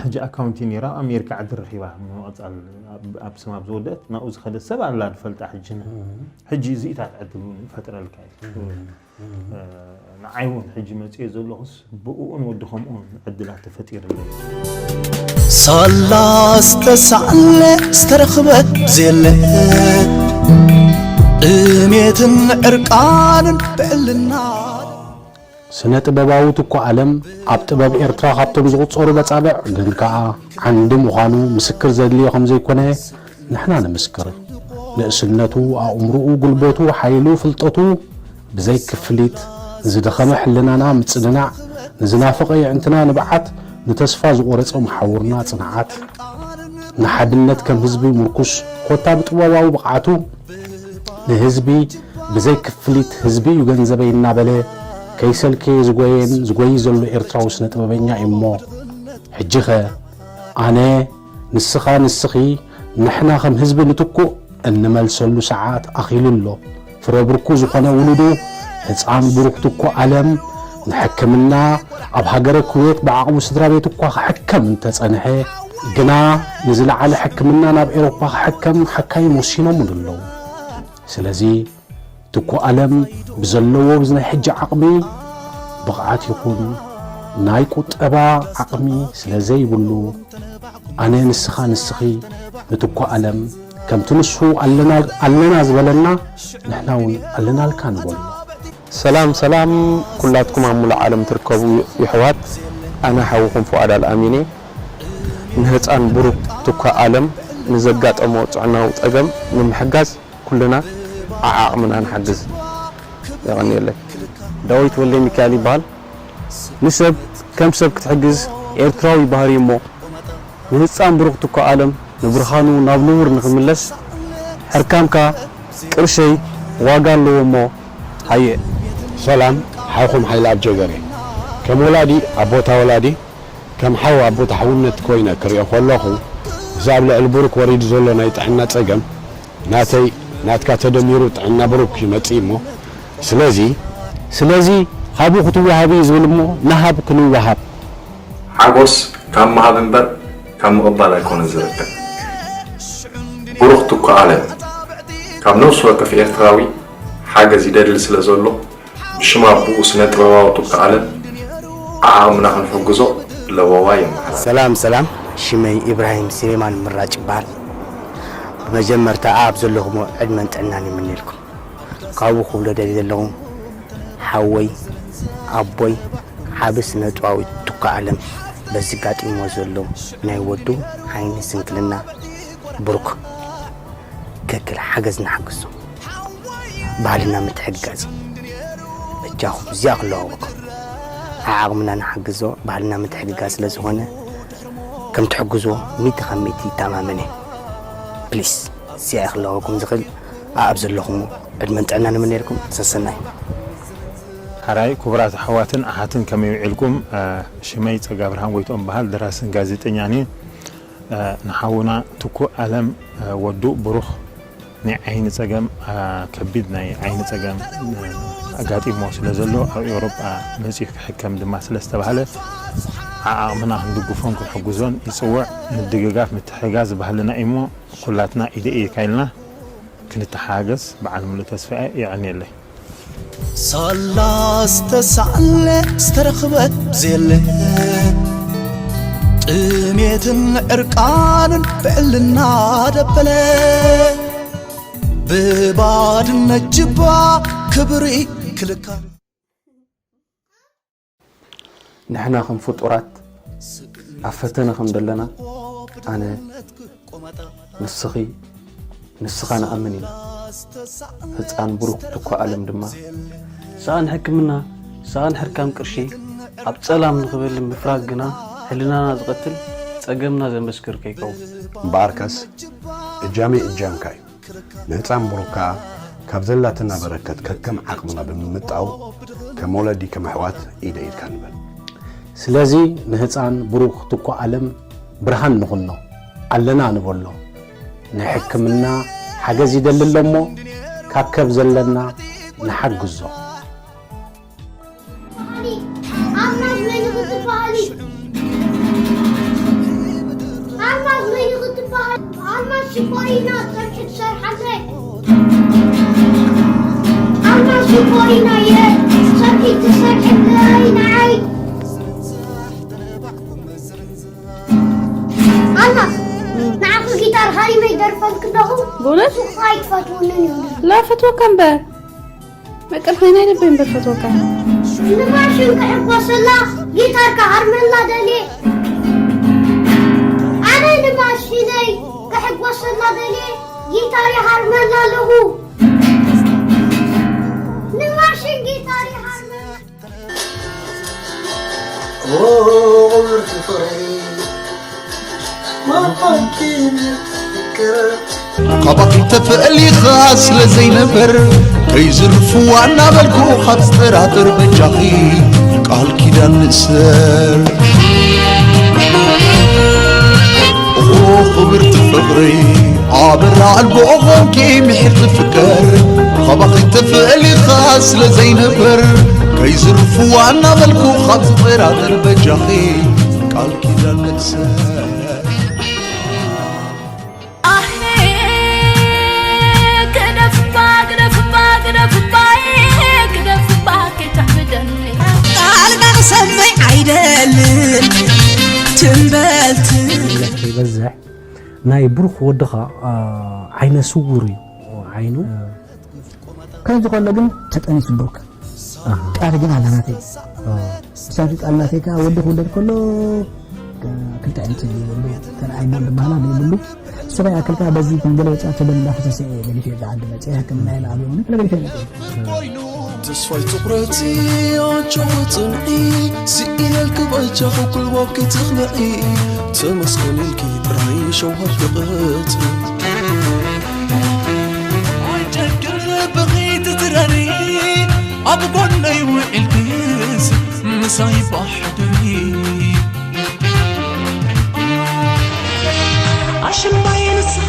ሕጂ ኣካውንቲ ነራ ኣሜሪካ ዓዲ ረኺባ ንምቕፃል ኣብ ስማ ዝወደት ናብኡ ዝኸደ ሰብ ኣላ ዝፈልጣ ሕጂ ሕጂ እዚኢታት ዕድል እውን ይፈጥረልካ እዩ ንዓይ እውን ሕጂ መፅኦ ዘለኹስ ብኡኡን ወዲ ከምኡን ዕድላት ተፈጢርለይ ሳላ ዝተሳዕለ ዝተረኽበ ዘየለ ጥሜትን ዕርቃንን ብዕልና ስነ ጥበባዊ ትኩ ኣለም ኣብ ጥበብ ኤርትራ ካብቶም ዝቑጸሩ በጻብዕ ግን ከኣ ዓንዲ ምዃኑ ምስክር ዘድልዮ ከም ዘይኮነ ንሕና ንምስክር። ንእስነቱ፣ ኣእምሮኡ፣ ጉልበቱ፣ ሓይሉ፣ ፍልጠቱ ብዘይ ክፍሊት ንዝደኸመ ሕልናና ምጽንናዕ፣ ንዝናፈቐ የዕንትና ንብዓት፣ ንተስፋ ዝቖረጸ መሓውርና ጽንዓት፣ ንሓድነት ከም ህዝቢ ምርኩስ ኮታ ብጥበባዊ ብቕዓቱ ንህዝቢ ብዘይ ክፍሊት ህዝቢ እዩ ገንዘበይ እናበለ ከይሰልከየ ዝጎየን ዝጎይ ዘሎ ኤርትራዊ ስነ ጥበበኛ እዩ እሞ ሕጂኸ ኣነ ንስኻ ንስኺ ንሕና ከም ህዝቢ ንትኩእ እንመልሰሉ ሰዓት ኣኺሉ ኣሎ። ፍረ ብርኩ ዝኾነ ውሉዱ ህፃን ብሩኽ ትኩ ኣለም ንሕክምና ኣብ ሃገረ ኩዌት ብዓቕሙ ስድራ ቤት እኳ ክሕከም እንተፀንሐ ግና ንዝለዓለ ሕክምና ናብ ኤሮፓ ክሕከም ሓካይም ወሲኖምሉ ኣለዉ። ስለዚ ትኩ ኣለም ብዘለዎ ብዝናይ ሕጂ ዓቕሚ ብቕዓት ይኹን ናይ ቁጠባ ዓቕሚ ስለ ዘይብሉ ኣነ ንስኻ ንስኺ ንትኩ ኣለም ከምቲ ንሱ ኣለና ዝበለና ንሕና እውን ኣለናልካ ንበሎ። ሰላም ሰላም ኩላትኩም ኣብ ሙሉእ ዓለም ትርከቡ ይሕዋት ኣነ ሓውኹም ፍዋድ ኣልኣሚን እየ ንህፃን ብሩክ ትኳ ኣለም ንዘጋጠሞ ጥዕናዊ ፀገም ንምሕጋዝ ኩልና ዓዓቕምና ንሓግዝ የቐንየለይ። ዳዊት ወልደሚካኤል ይበሃል። ንሰብ ከም ሰብ ክትሕግዝ ኤርትራዊ ባህሪ እሞ ንህጻን ብሩኽ ትኳ ኣለም ንብርሃኑ ናብ ንቡር ንኽምለስ ሕርካምካ ቅርሸይ ዋጋ ኣለዎ እሞ ሃየ። ሰላም ሓውኹም ሓይለኣብ ጀገር እየ። ከም ወላዲ ኣብ ቦታ ወላዲ ከም ሓው ኣብ ቦታ ሓውነት ኮይነ ክሪኦ ከለኹ እዚ ኣብ ልዕሊ ብሩክ ወሪዱ ዘሎ ናይ ጥዕና ጸገም ናተይ ናትካ ተደሚሩ ጥዕና ብሩክ ይመጽእ እሞ ስለዚ ስለዚ ሃቡ ክትወሃቡ እዩ ዝብል እሞ ንሃብ ክንወሃብ። ሓጎስ ካብ ምሃብ እምበር ካብ ምቕባል ኣይኮነን ዝርከብ። ብሩኽ ትኩ ኣለም ካብ ነፍሲ ወከፍ ኤርትራዊ ሓገዝ ይደሊ ስለ ዘሎ ብሽም ኣቦኡ ስነ ጥበባዊ ቱካ ኣለም ዓዓቕምና ክንሕግዞ ለበዋ የመሓላልፍ። ሰላም ሰላም ሽመይ ኢብራሂም ስሌማን ምራጭ ይበሃል። ብመጀመርታ ኣብ ዘለኹሞ ዕድመን ጥዕናን ይምነየልኩም። ካብኡ ክብሎ ደልየ ዘለኹ ሓወይ ኣቦይ ዓቢ ስነ ጥበባዊ ቱካ ኣለም በዚ ጋጢምዎ ዘሎ ናይ ወዱ ዓይኒ ስንክልና ብሩክ ከክል ሓገዝ ንሓግዞ። ባህልና ምትሕግጋዝ እዩ። በጃኹም እዚኣ ክለዋወኩም ዓዓቕምና ንሓግዞ። ባህልና ምትሕግጋዝ ስለ ዝኾነ ከም ትሕግዝዎ ሚእቲ ካብ ሚእቲ ይተኣማመን እየ። ፕሊስ እዚኣ እየ ክለዋወኩም ዝኽእል። ኣኣብ ዘለኹም ዕድመን ጥዕናን ይምነየልኩም። ሰሰናዩ። ሓራይ ክቡራት ኣሕዋትን ኣሓትን ከመይ ውዒልኩም? ሽመይ ጸጋብርሃን ጎይትኦም በሃል ደራስን ጋዜጠኛን እየ። ንሓውና ትኩእ ኣለም ወዱ ብሩኽ ናይ ዓይኒ ጸገም ከቢድ ናይ ዓይኒ ጸገም ኣጋጢሞ ስለ ዘሎ ኣብ ኤውሮጳ መጺኡ ክሕከም ድማ ስለ ዝተባህለ ዓዓቕምና ክንድግፎን ክንሕግዞን ይጽውዕ። ምድግጋፍ ምትሕጋዝ ባህልና እዩሞ ኩላትና ኢደ ኢድካ ኢልና ክንተሓጋገዝ በዓል ሙሉእ ተስፋ እየ። የቐንየለይ። ሳላ ዝተሳዕለ ዝተረኽበ ብዘየለ ጥሜትን ዕርቃንን ብዕልና ደበለ ብባድነት ጅባ ክብሪ ክልካ። ንሕና ከም ፍጡራት ኣብ ፈተነ ከም ዘለና ኣነ፣ ንስኺ፣ ንስኻ ንኣምን ኢና። ህፃን ብሩክ ትኳ ኣለም ድማ ንስኻ ንሕክምና፣ ንስኻ ንሕርካም ቅርሺ ኣብ ፀላም ንኽበሊ ምፍራግ ግና ሕልናና ዝቐትል ፀገምና ዘመስክር ከይከውን። እምበኣርከስ እጃመይ እጃምካ እዩ። ንህፃን ብሩክ ከኣ ካብ ዘላትና በረከት ከከም ዓቕምና ብምምጣው ከም ወለዲ ከም ኣሕዋት ኢደ ኢድካ ንበል። ስለዚ ንህፃን ብሩክ ትኳ ኣለም ብርሃን ንኹኖ፣ ኣለና ንበሎ። ንሕክምና ሓገዝ ይደሊ ኣሎ እሞ ካከብ ዘለና ንሓግዞ። ኣልማዝ መን ኢኺ ትበሃሊ? ኣልማዝ መን ኢኺ ትበሃሊ? ኣልማዝ ሽኮሪና ጸብሒ ትሰርሓለይ። ኣልማዝ ሽኮሪና እየ ጸብሒ ትሰርሕለይ ንዓይ። ኣልማዝ ንዓኺ ጊታር ሃሪመ ይደርፈልኪ ኣለኹ። ብእውነት? ንስኺ ኣይትፈትውንን ኢኺ። ላ ፈትወካ እምበር። መቀልተይ ናይ ልበይ እምበር ፈትወካ። ንማሽን ክሕጎሰላ ጊታር ክሃርመላ ደልየ። ኣነ ንማሽነይ ክሕጎሰላ ደልየ ጊታር ይሃርመላ ኣለኹ። ንማሽን ጊታር ይሃርመላ። ቁብርቲ ፍቕረይ መን ኮንኪ ፍቅር ካባኺ ተፈሊኻ ስለ ዘይነበር ከይዝርፍዋ እናበልኩ ካብ ዝጠራጥር በጃኺ ቃል ኪዳን ንእሰር ኦ ክብርቲ ፍቕረይ ኣበራ ኣልቦ ኾንኪ ምሒር ዝፍቀር ካባኺ ተፈሊኻ ስለ ዘይነበር ከይዝርፍዋ እናበልኩ ካብ ዝጠራጥር በጃኺ ቃል ኪዳን ንእሰር ኣሄ ግደፍባ ግደፍባ ግደፍባ ግደፍባ ከይተሕብደኒ ቃልካ ክሰምዕ ኣይደልን ትም በል ትም ከይበዝሕ ናይ ብሩኽ ወድኻ ዓይነ ስውር እዩ ዓይኑ ከምዚ ከሎ ግን ተጠኒሱ ብሩክ ቃል ግን ኣላ ናተይ ብሰንኪ ቃል ናተይ ከዓ ወዲ ክውለድ ከሎ ክልተ ዓይነት ስኒ የብሉ ተንኣይ ቦል ዝበሃላ ዘይብሉ ንሱ ከይኣክል ከዓ በዚ ከም ገለ ወፃእ ተደም እንዳፈሰሰ እየ ገዲፈ እዛ ዓዲ መፅአ ሕክምና ኢለ ኣብየ እውን ገለ ገዲፈ መፅአ ተስፋይ ትኹረቲ ኣጆኺ ጽንዒ ስኢነልኪ በጃኺ ኩልቦኪ ትኽንዒ ተመስገን ኢልኪ ጥራይ ሸውሃት ብቕጽሪ ኣይጨክን ልብኺ ትትረሪ ኣብ ጎነይ ውዒልክስ ምሳይ ባሕድሪ ኣሽማይ ንስኻ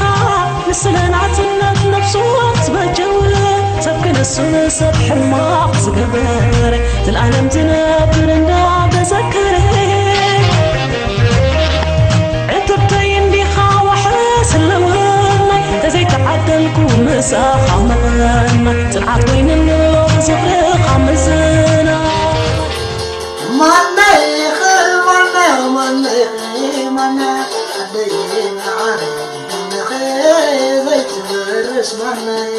ንስለ ናጽነት ነብሱ ትበጀው ሰብ ክነሱን ሰብ ሕማቕ ዝገበረ ትልኣለም ትነብር እንዳተዘከረ ዕትብተይ እንዲኻ ዋሕስ ኣለወናይ ተዘይተዓደልኩ ምሳኻ መቐናይ ጽንዓት ኮይንኖ ዝኽርኻ ምዝናይ ማነይኺ ማነይ ማነይኺ ማነይ ዓደይ ንዓይ ማነይኺ ዘይትበርስ ማነይ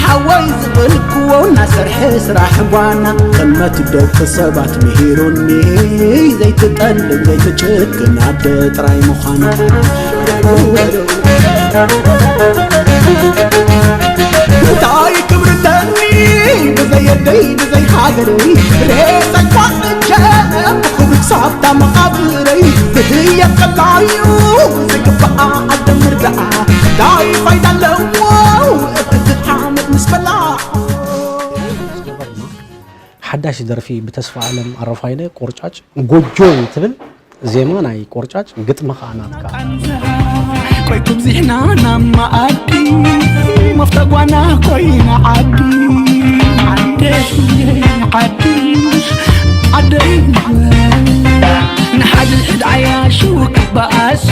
ሓወይ ዝበልክዎ እናሰርሐ ስራሕ ጓና ጥልመት ደቂ ሰባት ምሂሩኒ ዘይትጠልም ዘይትጭክን ኣደ ጥራይ ምዃና እንታይ ክብሪ ኣለኒ ብዘይ ኣደይ ብዘይ ሃገረይ ሬሳ እኳ እንጀ ብኽብሪ ሳብታ መቓብረይ ብህየት ቀላዩ ዘይግብኣ ዓደ ምርዳኣ እንታይ ፋይዳ ኣለዎ እቲ ዓመት ምስ በላ ሓዳሽ ደርፊ ብተስፋ ኣለም ኣረፋይነ ቆርጫጭ ጎጆይ ትብል ዜማ ናይ ቆርጫጭ ግጥሚ ከዓ ናትካ። ቆይ ኩብዚሕና ናብ መኣዲ መፍተጓና ኮይና ዓዲ ዓደይ ዓዲ ዓደይ ንሓድሕድ ዓያሹ ክበኣሱ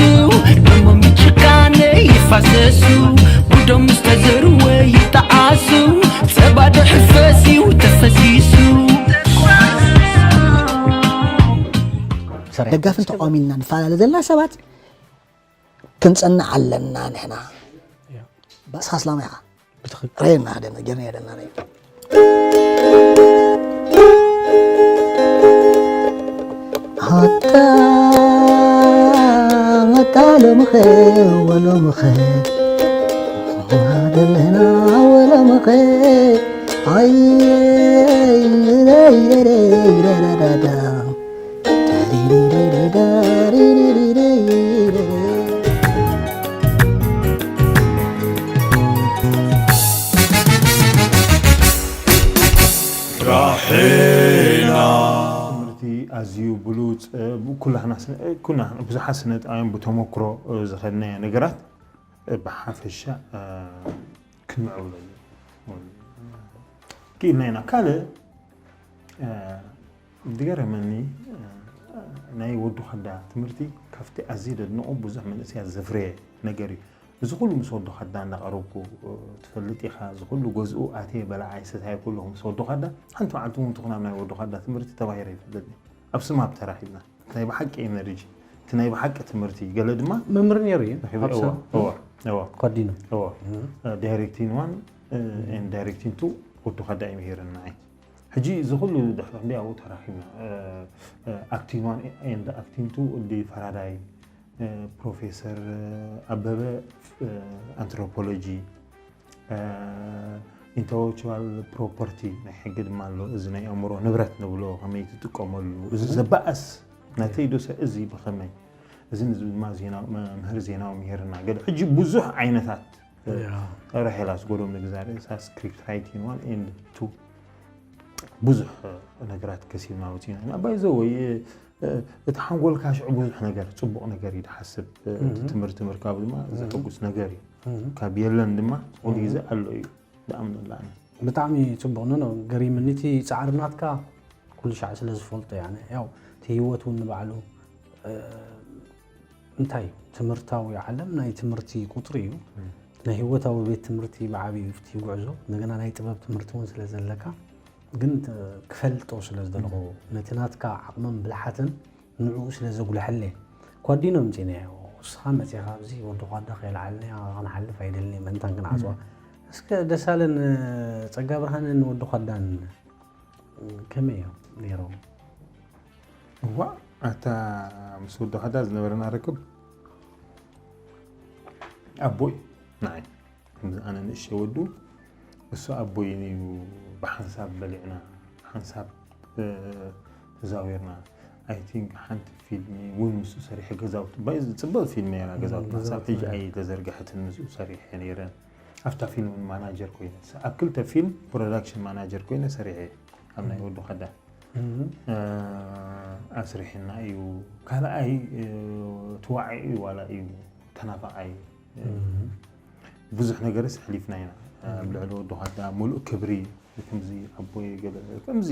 ደሞም ጭካነ ይፋሰሱ ጉዶም ዝተዘርወ ይጠዓሱ ጸባ ዶ ሕፈስ እዩ ተፈሲሱ ደጋፍን ተቃዋሚን ኢና ንፈላለ ዘለና ሰባት ክንጸንዕ ኣለና ንሕና ባስኻ ኣስላማይ ኢኻ። ብትኽክል ረየና ደና ጌርና ደና ረይ ኣታ መታ ሎምኸ ወሎምኸ ደለና ወሎምኸ ኣየ ራሒና ትምህርቲ ኣዝዩ ብሉፅ ኩላህና ብዙሓት ስነጣውያን ብተመክሮ ዝኸድናዮ ነገራት ብሓፈሻ ክንምዕብለሉ ክኢልና ኢና። ካልእ ዝገረመኒ ናይ ወዲ ኸዳ ትምህርቲ ካብቲ ኣዝየ ደድንቑ ብዙሕ መንእሰያት ዘፍረየ ነገር እዩ። እዚ ኩሉ ምስ ወዲ ኸዳ እንዳቐረብኩ ትፈልጥ ኢኻ፣ እዚ ኩሉ ገዝኡ ኣትየ በላዓይ ሰታየ ኩሉ ምስ ወዲ ኸዳ ሓንቲ መዓልቲ እውን ትኹን ኣብ ናይ ወዲ ኸዳ ትምህርቲ ተባሂረ ይፈልጥ ኣብ ስማብ ተራኺብና ናይ ብሓቂ ኤነርጂ እቲ ናይ ብሓቂ ትምህርቲ ገለ ድማ መምህር ነይሩ እዩ ካብ ሰብ እዋ እዋ ኳዲኖ እዋ ዳይሬክቲን ዋን ዳይሬክቲን ቱ ወዲ ኸዳ እዩ ምሂርና ሕጂ እዚ ኩሉ ድሕሪ ክንደይ ኣብኡ ተራኺብና ኣክቲንዋን ኤንድ ኣክቲንቱ ወዲ ፈራዳይ ፕሮፌሰር ኣበበ ኣንትሮፖሎጂ ኢንተሌክቹዋል ፕሮፐርቲ ናይ ሕጊ ድማ ኣሎ እዚ ናይ ኣእምሮ ንብረት ንብሎ ከመይ ትጥቀመሉ እዚ ዘባእስ ናተይ ዶ እዚ ብኸመይ እዚ ድማ ምህር ዜናዊ ምሄርና ገለ ሕጂ ብዙሕ ዓይነታት ራሄል ኣስጎዶም ንግዛ ርእሳ ስክሪፕት ራይቲንግ ዋን ኤንድ ቱ ብዙሕ ነገራት ከሲብና ወፂና ኢና ባይዘ ወይ እቲ ሓንጎልካ ሽዑ ብዙሕ ነገር ፅቡቕ ነገር እዩ ድሓስብ እቲ ትምህርቲ ምርካብ ድማ ዘሐጉስ ነገር እዩ ካብ የለን ድማ ኩሉ ግዜ ኣሎ እዩ ድኣምነላ ኣነ ብጣዕሚ ፅቡቕ ኖ ገሪምኒ እቲ ፃዕሪ ናትካ ኩሉ ሻዕ ስለ ዝፈልጦ ያው እቲ ህይወት እውን ንባዕሉ እንታይ ትምህርታዊ ዓለም ናይ ትምህርቲ ቁፅሪ እዩ ናይ ህይወታዊ ቤት ትምህርቲ ብዓብዩ እቲ ጉዕዞ እንደገና ናይ ጥበብ ትምህርቲ እውን ስለ ዘለካ ግን ክፈልጦ ስለ ዝደለኹ ነቲ ናትካ ዓቕምን ብልሓትን ንዕኡ ስለ ዘጉልሐለይ ኳዲኖ ምፂናዮ እስኻ መፂኻ ኣብዚ ወዲ ኳዳ ከየልዓልና ክንሓልፍ ኣይደልኒ ምእንታን ክንዓፅዋ እስከ ደሳለን ፀጋ ብርሃንን ወዲ ኳዳን ከመይ እዮም ነይሮም እዋ ኣታ ምስ ወዲ ኳዳ ዝነበረና ርክብ ኣቦይ ንዓይ ከምዚ ኣነ ንእሽተ ወዱ እሱ ኣቦይን እዩ ብሓንሳብ በሊዕና ሓንሳብ ተዛዊርና ኣይ ቲንክ ሓንቲ ፊልሚ እውን ምስኡ ሰሪሐ ገዛውቲ ባይ ዝፅበቅ ፊልሚ ነራ ገዛውቲ ሓንሳብ ሕጂ ኣይ ተዘርግሐትን ምስኡ ሰሪሐ ነይረ ኣብታ ፊልም ማናጀር ኮይነ ኣብ ክልተ ፊልም ፕሮዳክሽን ማናጀር ኮይነ ሰሪሐ ኣብ ናይ ወዱ ከዳ ኣስሪሕና እዩ ካልኣይ ተዋዒ እዩ ዋላ እዩ ተናፋዓይ ብዙሕ ነገርስ ኣሕሊፍና ኢና ኣብ ልዕሊ ወዲ ኳዳ ሙሉእ ክብሪ ከምዚ ኣቦይ ገለ ከምዚ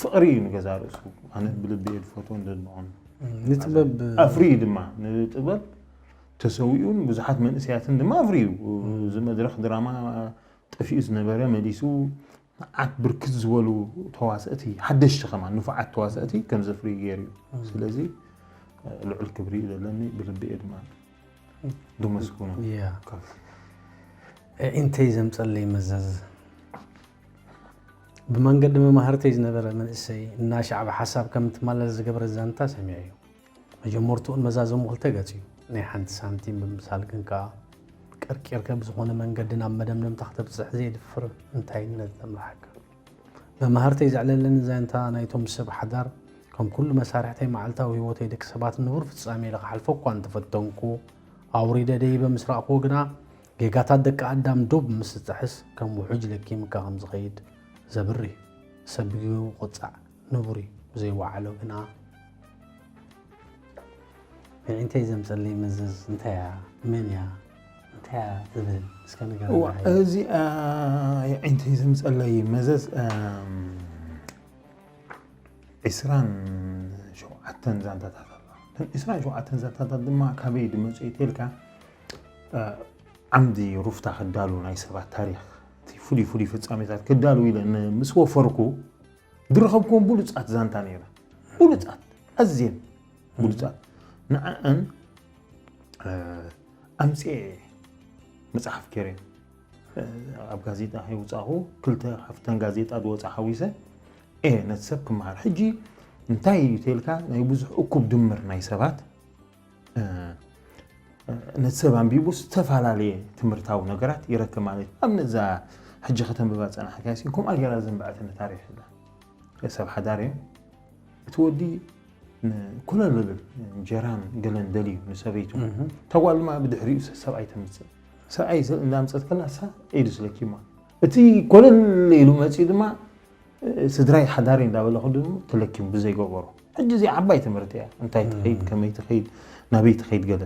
ፍቕሪ እዩ ንገዛ ርእሱ ኣነ ብልቢ እየ ዝፈትዎን ዘድንቖን ንጥበብ ኣፍርዩ ድማ ንጥበብ ተሰዊኡን ብዙሓት መንእሰያትን ድማ ኣፍርዩ እዚ መድረኽ ድራማ ጠፊኡ ዝነበረ መሊሱ መዓት ብርክት ዝበሉ ተዋሰእቲ ሓደሽቲ ከማን ንፉዓት ተዋሰእቲ ከም ዘፍርዩ ገይሩ እዩ ስለዚ ልዑል ክብሪ እዩ ዘለኒ ብልቢ እየ ድማ ደመስግኖ ኢንተይ ዘምፀለይ መዘዝ ብመንገዲ መማህርተይ ዝነበረ መንእሰይ እናሻዕ ብሓሳብ ከም ትማለል ዝገብረ ዛንታ ሰሚዐ እዩ መጀመርትኡን መዛዘሙ ክልተ ገፅ እዩ ናይ ሓንቲ ሳንቲም ብምሳል ግን ከዓ ቀርቂርከ ብዝኾነ መንገዲ ናብ መደምደምታ ክተብፅሕ ዘየድፍር እንታይነት ዘምርሓካ መማህርተይ ዘዕለለኒ ዛንታ ናይቶም ሰብ ሓዳር ከም ኩሉ መሳርሕተይ መዓልታዊ ህይወተይ ደቂ ሰባት ንቡር ፍጻሜ ኢለ ክሓልፎ እኳ እንተፈተንኩ ኣውሪደ ደይበ ምስ ረኣኽዎ ግና ጌጋታት ደቂ ኣዳም ዶብ ምስ ዝጥሕስ ከም ውሑጅ ለኪምካ ከም ዝኸይድ ዘብርህ ሰብ ብጊቡ ክቕጻዕ ንቡር እዩ ብዘይወዓሎ ግና የዒንተይ ዘምፀለይ መዘዝ እንታይ እያ መን እያ እንታይ እያ ትብል እስከ ንገረና እዚኣ የዒንተይ ዘምፀለይ መዘዝ ዕስራን ሸውዓተን ዛንታታት ኣለዋ እተን ዕስራን ሸውዓተን ዛንታታት ድማ ካበይ ድመፁ እዩ ተልካ ዓምዲ ሩፍታ ክዳሉ ናይ ሰባት ታሪክ እቲ ፍሉይ ፍሉይ ፍፃሜታት ክዳሉ ኢለ ምስ ወፈርኩ ዝረኸብኩዎም ብሉፃት ዛንታ ነይረ ብሉፃት ኣዝየን ብሉፃት ንዓኣን ኣምፅኤ መፅሓፍ ገይረ ኣብ ጋዜጣ ከይውፃእኹ ክልተ ካብተን ጋዜጣ ዝወፃ ሓዊሰ እየ ነቲ ሰብ ክመሃር። ሕጂ እንታይ እዩ ተልካ ናይ ብዙሕ እኩብ ድምር ናይ ሰባት ነቲ ሰብ ኣንቢቡ ዝተፈላለየ ትምህርታዊ ነገራት ይረክብ ማለት እዩ። ኣብነት እዛ ሕጂ ከተንብባ ዝፀናሕካያ ሲ ከምኣ ገይራ ዘንበዐትኒ ታሪኽ እላ። ሰብ ሓዳር እዮም። እቲ ወዲ ኮለል ልብል እንጀራን ገለን ደልዩ ንሰበይቱ፣ እታ ጓል ድማ ብድሕሪኡ ሰብኣይ ተምፅእ። ሰብኣይ እንዳምፀት ከላ እሳ ኢዱ ስለኪማ፣ እቲ ኮለል ኢሉ መፂኡ ድማ ስድራይ ሓዳሪ እንዳበለ ክዱ ተለኪሙ ብዘይገበሮ። ሕጂ እዚ ዓባይ ትምህርቲ እያ። እንታይ ትኸይድ፣ ከመይ ትኸይድ፣ ናበይ ትኸይድ ገለ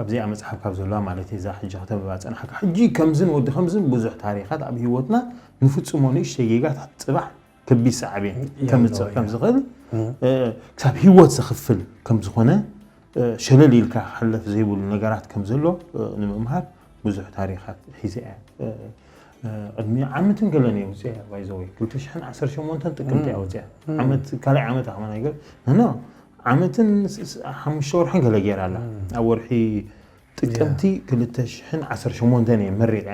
ኣብዚኣ መፅሓፍ ካብ ዘለዋ ማለት እዛ ሕጂ ከተብባ ፀናሕካ። ሕጂ ከምዝን ወዲ ከምዝን ብዙሕ ታሪኻት ኣብ ህይወትና ንፍፅሞ ንእሽተይ ጌጋታት ፅባሕ ከቢድ ሳዕቤን ከምፅእ ከምዝኽእል ክሳብ ህይወት ዘኽፍል ከምዝኾነ ሸለል ኢልካ ክሕለፍ ዘይብሉ ነገራት ከምዘሎ ንምምሃር ብዙሕ ታሪኻት ሒዘ እያ። ቅድሚ ዓመትን ገለን እየ ውፅያ ባይዘወይ ክልተ ሽሕን ዓሰርተ ሸሞንተን ጥቅምቲ እያ ውፅያ። ዓመት ካልኣይ ዓመት ኣኸማ ነገር ኖ ዓመትን ሓሙሽተ ወርሕን ገለ ገይራ ኣላ። ኣብ ወርሒ ጥቅምቲ ክልተ ሽሕን ዓሰርተ ሸሞንተን እየ መሪቐ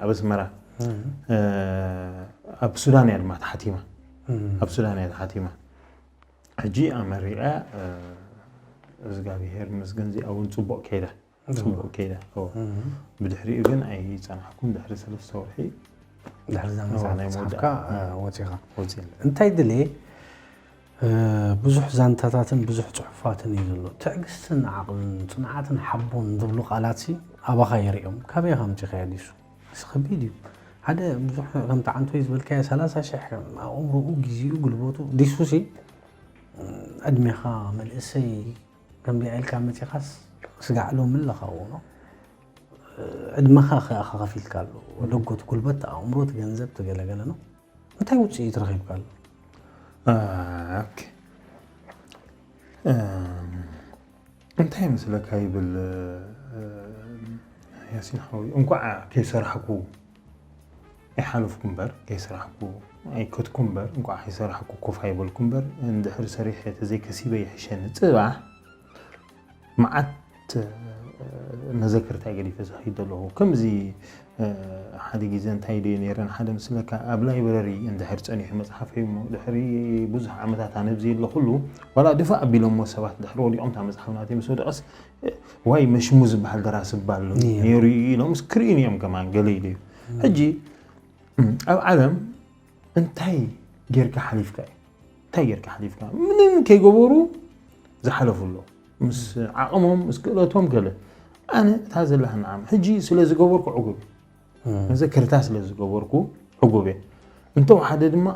ኣብ ኣስመራ። ኣብ ሱዳን እያ ድማ ተሓቲማ። ኣብ ሱዳን እያ ተሓቲማ። ሕጂ ኣመሪቐ እግዚኣብሄር ምስግን እዚኣ እውን ፅቡቕ ከይዳ። ፅቡቕ ከይዳ። ብድሕሪኡ ግን ኣይፀናሕኩን። ድሕሪ ሰለስተ ወርሒ ድሕሪ እዛ መፅሓፍካ ወፂኻ እንታይ ድልየ ብዙሕ ዛንታታትን ብዙሕ ፅሑፋትን እዩ ዘሎ። ትዕግስትን ዓቕልን ፅንዓትን ሓቦን ዝብሉ ቃላት ኣባኻ የርእዮም። ካበይ ከምፂኻዮ ዲሱ? እዚ ከቢድ እዩ። ሓደ ብዙሕ ከምቲ ዓንቶይ ዝበልካዮ ሰላሳ ሽሕ ኣእምሮኡ፣ ግዜኡ፣ ጉልበቱ ዲሱሲ ዕድሜኻ መንእሰይ ከምዚኣ ኢልካ መፂኻስ ስጋዕ ሎሚ ኣለኻ እውኖ ዕድመኻ ከፊልካ ኣሎ። ወደጎት ጉልበት፣ ኣእምሮ፣ ገንዘብ፣ ትገለገለ ነው። እንታይ ውፅኢት ረኺብካ ኣሎ? እንታይ ይመስለካ ይብል ያሲን ሓወይ፣ እንኳዕ ከይሰራሕኩ ኣይሓለፍኩ እምበር፣ ከይሰራሕኩ ኣይከድኩ እምበር፣ እንኳዕ ከይሰራሕኩ ኮፍ ኣይበልኩ እምበር፣ እንድሕር ሰሪሐ ተዘይከሲበ ይሕሸኒ። ፅባሕ መዓት መዘክርታ ገዲፈ ዝኸይድ ዘለኹ። ከምዚ ሓደ ግዜ እንታይ ድየ ነይረ ንሓደ ምስለካ ኣብ ላይብረሪ እንድሕር ጸኒሑ መጽሓፈይ እሞ ድሕሪ ብዙሕ ዓመታት ኣነ ብዘየለኹሉ ዋላ ድፋእ ኣቢሎሞ ሰባት ድሕሪ ወዲቖም እታ መጽሓፍ ናተይ ምስ ወደቐስ ዋይ መሽሙ ዝበሃል ደራሲ እባ ኣሎ ነይሩ እዩ ኢሎም ክርእዩኒ እዮም ከማን ገለ ኢሉ እዩ። ሕጂ ኣብ ዓለም እንታይ ጌርካ ሓሊፍካ እዩ እንታይ ጌርካ ሓሊፍካ ምንም ከይገበሩ ዝሓለፉ ኣለዉ። ምስ ዓቕሞም ምስ ክእለቶም ገለ ኣነ እታ ዘለሃኒ ዓም ሕጂ ስለ ዝገበርኩ ዕጉብ እየ መዘክርታ ስለ ዝገበርኩ ዕጉብ እየ እንተወሓደ ድማ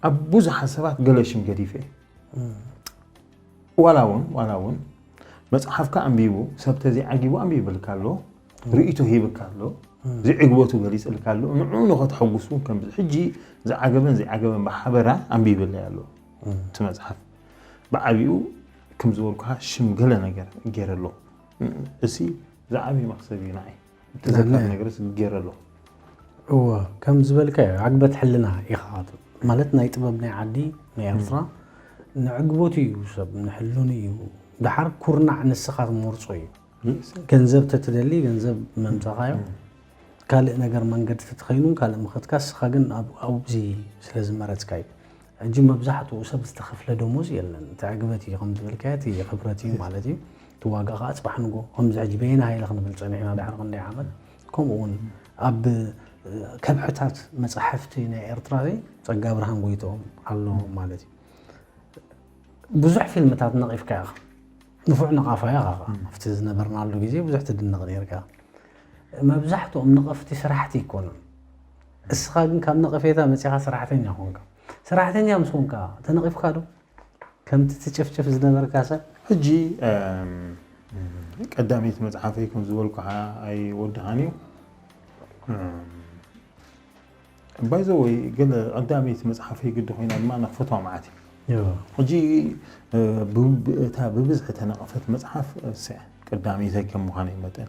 ኣብ ብዙሓት ሰባት ገለ ሽም ገዲፈ እየ ዋላ እውን ዋላ እውን መፅሓፍካ ኣንቢቡ ሰብ ተዘይዓጊቡ ኣንቢብልካ ኣሎ ርእይቶ ሂብካ ኣሎ ዝዕግበቱ ገሊፅልካ ኣሎ ንዕኡ ንኸተሐጉስ እውን ከምዚ ሕጂ ዝዓገበን ዘይዓገበን ብሓበራ ኣንቢብለይ ኣሎ እቲ መፅሓፍ ብዓቢኡ ከም ዝበልኩኻ ሽም ገለ ነገር ገይረ ኣለኹ። እሲ ዝዓበየ መኽሰብ እዩ ንዓይ። እቲ ዘካት ነገርስ ገይረ ኣለኹ። እወ ከም ዝበልካዮ ዓግበት ሕልና ኢኻ ማለት ናይ ጥበብ ናይ ዓዲ ናይ ኤርትራ ንዕግበቱ እዩ ሰብ ንሕሉን እዩ ደሓር ኩርናዕ ንስኻ ትመርጾ እዩ ገንዘብ ተትደሊ ገንዘብ መምጻኻዮ ካልእ ነገር መንገዲ ተተኸይኑን ካልእ ምኸትካ እስኻ ግን ኣብዚ ስለ ዝመረጽካ እዩ። ሕጂ መብዛሕትኡ ሰብ ዝተኸፍለ ደሞዝ የለን። እቲ ዕግበት እዩ ከም ዝበልካዮ እቲ ክብረት እዩ ማለት እዩ። እቲ ዋጋ ከዓ ፅባሕ ንጎ ከምዚ ሕጂ በየናይ ኢለ ክንብል ፀኒሕና ድሕሪ ክንደይ ዓመት ከምኡ እውን ኣብ ከብሕታት መፅሓፍቲ ናይ ኤርትራ ጸጋ ብርሃን ጎይትኦም ኣሎ ማለት እዩ። ብዙሕ ፊልምታት ነቒፍካ ኢኻ። ንፉዕ ነቓፋ ኢኻ ኣብቲ ዝነበርናሉ ግዜ ብዙሕ ትድነቕ ነርካ። መብዛሕትኦም ነቐፍቲ ስራሕቲ ኣይኮኑን። እስኻ ግን ካብ ነቐፌታ መጺኻ ሰራሕተኛ ኾንካ። ሰራሕተኛ ምስ ኾንካ ተነቒፍካ ዶ? ከምቲ ትጭፍጭፍ ዝነበርካ ሰብ? ሕጂ ቀዳመይቲ መጽሓፈይ ከም ዝበልኩ ኣይወድኻን እዩ። ባይዘወይ ገለ ቀዳመይቲ መጽሓፈይ ግዲ ኮይና ድማ ንኽፈትዋ መዓት እዩ ሕጂ እታ ብብዝሒ ተነቐፈት መጽሓፍ ቀዳመይተይ ከም ምዃነይ መጠን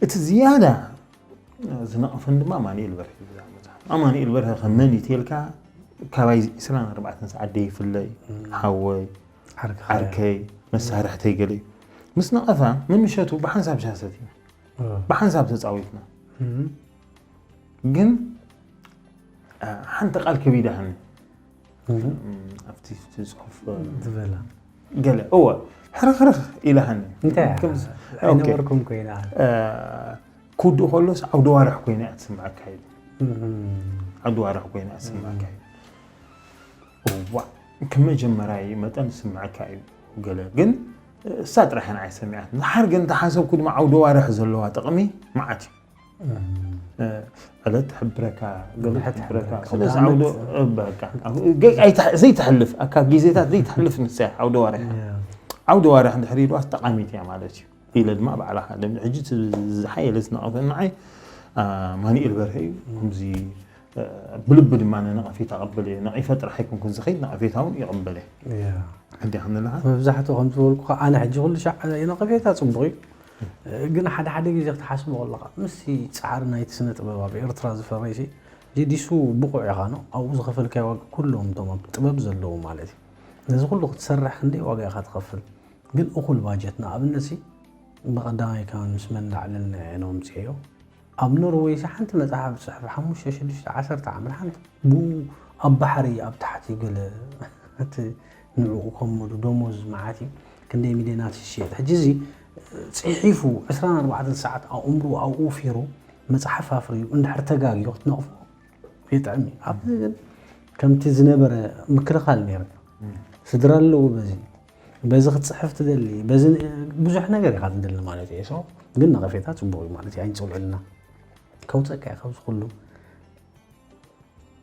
እቲ ዝያዳ ዝነቐፈን ድማ ኣማኒኤል በርሀ እዩ ብዛዕባ መጽሓፍ ኣማኒኤል በርሀ ከም መን እዩ ተልካ ካባይ ዕስራን ኣርባዕተን ሰዓት ደይፍለይ ሓወይ ዓርከይ መሳርሕተይ ገለ እዩ ምስ ነቐፋ ንምሸቱ ብሓንሳብ ሻሰት ኢና ብሓንሳብ ተፃዊትና ግን ሓንቲ ቃል ከቢዳህኒ ኣብቲ ጽሑፍ ዝበላ ገለ እወ ሕርኽርኽ ኢላሃኒ። እንታይ ኣይነበርኩም ኮይና ክውድእ ከሎስ ዓውደ ዋርሕ ኮይና እያ ትስምዓካ ኢሉ። ዓውደ ዋርሕ ኮይና እያ ትስምዓካ ኢሉ። እዋ ከም መጀመርያይ መጠን ዝስምዓካ እዩ። ገለ ግን እሳ ጥራሕ ንዓይ ሰሚዓት። ንሓር ግን ተሓሰብኩ ድማ ዓውደ ዋርሕ ዘለዋ ጥቕሚ መዓት እዩ። ዕለት ትሕብረካ ገለ ትሕብረካ ስለዚ ዓውደ በቃ ዘይትሕልፍ ኣካ ግዜታት ዘይትሕልፍ ንሳ ዓውደ ዋርሕ። ዓውደ ዋርሕ እንድሕር ኢልዋስ ጠቓሚት እያ ማለት እዩ ኢለ ድማ ባዕላኻ ደም ሕጂ ዝሓየለ ዝነቐፈ ንዓይ ኣማኑኤል በርሀ እዩ። ከምዚ ብልቢ ድማ ንነቐፌታ ቀበል እየ። ነቒፈ ጥራሕ ኣይኮንኩን ዝኸይድ ነቐፌታ እውን ይቕበል እየ። እንዲያ ክንልሃ መብዛሕትኡ ከም ዝበልኩ ኣነ ሕጂ ኩሉ ሻዕ ነቐፌታ ጽቡቕ እዩ። ግን ሓደ ሓደ ግዜ ክትሓስቦ ከለኻ ምስቲ ጻዕሪ ናይቲ ስነ ጥበብ ኣብ ኤርትራ ዝፈረይሲ ዲሱ ብቑዕ ኢኻ ነው ኣብኡ ዝኸፈልካዮ ዋጋ ኩሎም እቶም ኣብ ጥበብ ዘለዉ ማለት እዩ። ነዚ ኩሉ ክትሰርሕ ክንደይ ዋጋ ኢኻ ትኸፍል። ግን እኹል ባጀት ንኣብነት ሲ ብቐዳማይ ከማን ምስ መን ዳዕለልና እየ ነምፅዮ ኣብ ኖርወይ ሲ ሓንቲ መፅሓፍ ዝፅሕፍ ሓሙሽተ ሽዱሽተ ዓሰርተ ዓመት ሓንቲ ብኡ ኣብ ባሕሪ ኣብ ታሕቲ ገለ እቲ ንዕኡ ከመዱ ደሞዝ መዓት እዩ ክንደይ ሚልዮናት ይሽየጥ ሕጂ እዚ ፅሒፉ ዕስራን ኣርባዕተን ሰዓት ኣእምሩ ኣብኡ ፊሩ መፅሓፍ ኣፍርዩ እንድሕር ተጋግዮ ክትነቕፎ ይጥዕም እዩ ኣብዚ ግን ከምቲ ዝነበረ ምክልኻል ነይርካ ስድራ ኣለዉ በዚ በዚ ክትፅሕፍ ትደሊ በዚ ብዙሕ ነገር ኢኻ ትደሊ ማለት እዩ so ግን ነቐፌታ ፅቡቕ እዩ ማለት እዩ ኣይንፅውዕልና ከውፀካ እዩ ካብዚ ኩሉ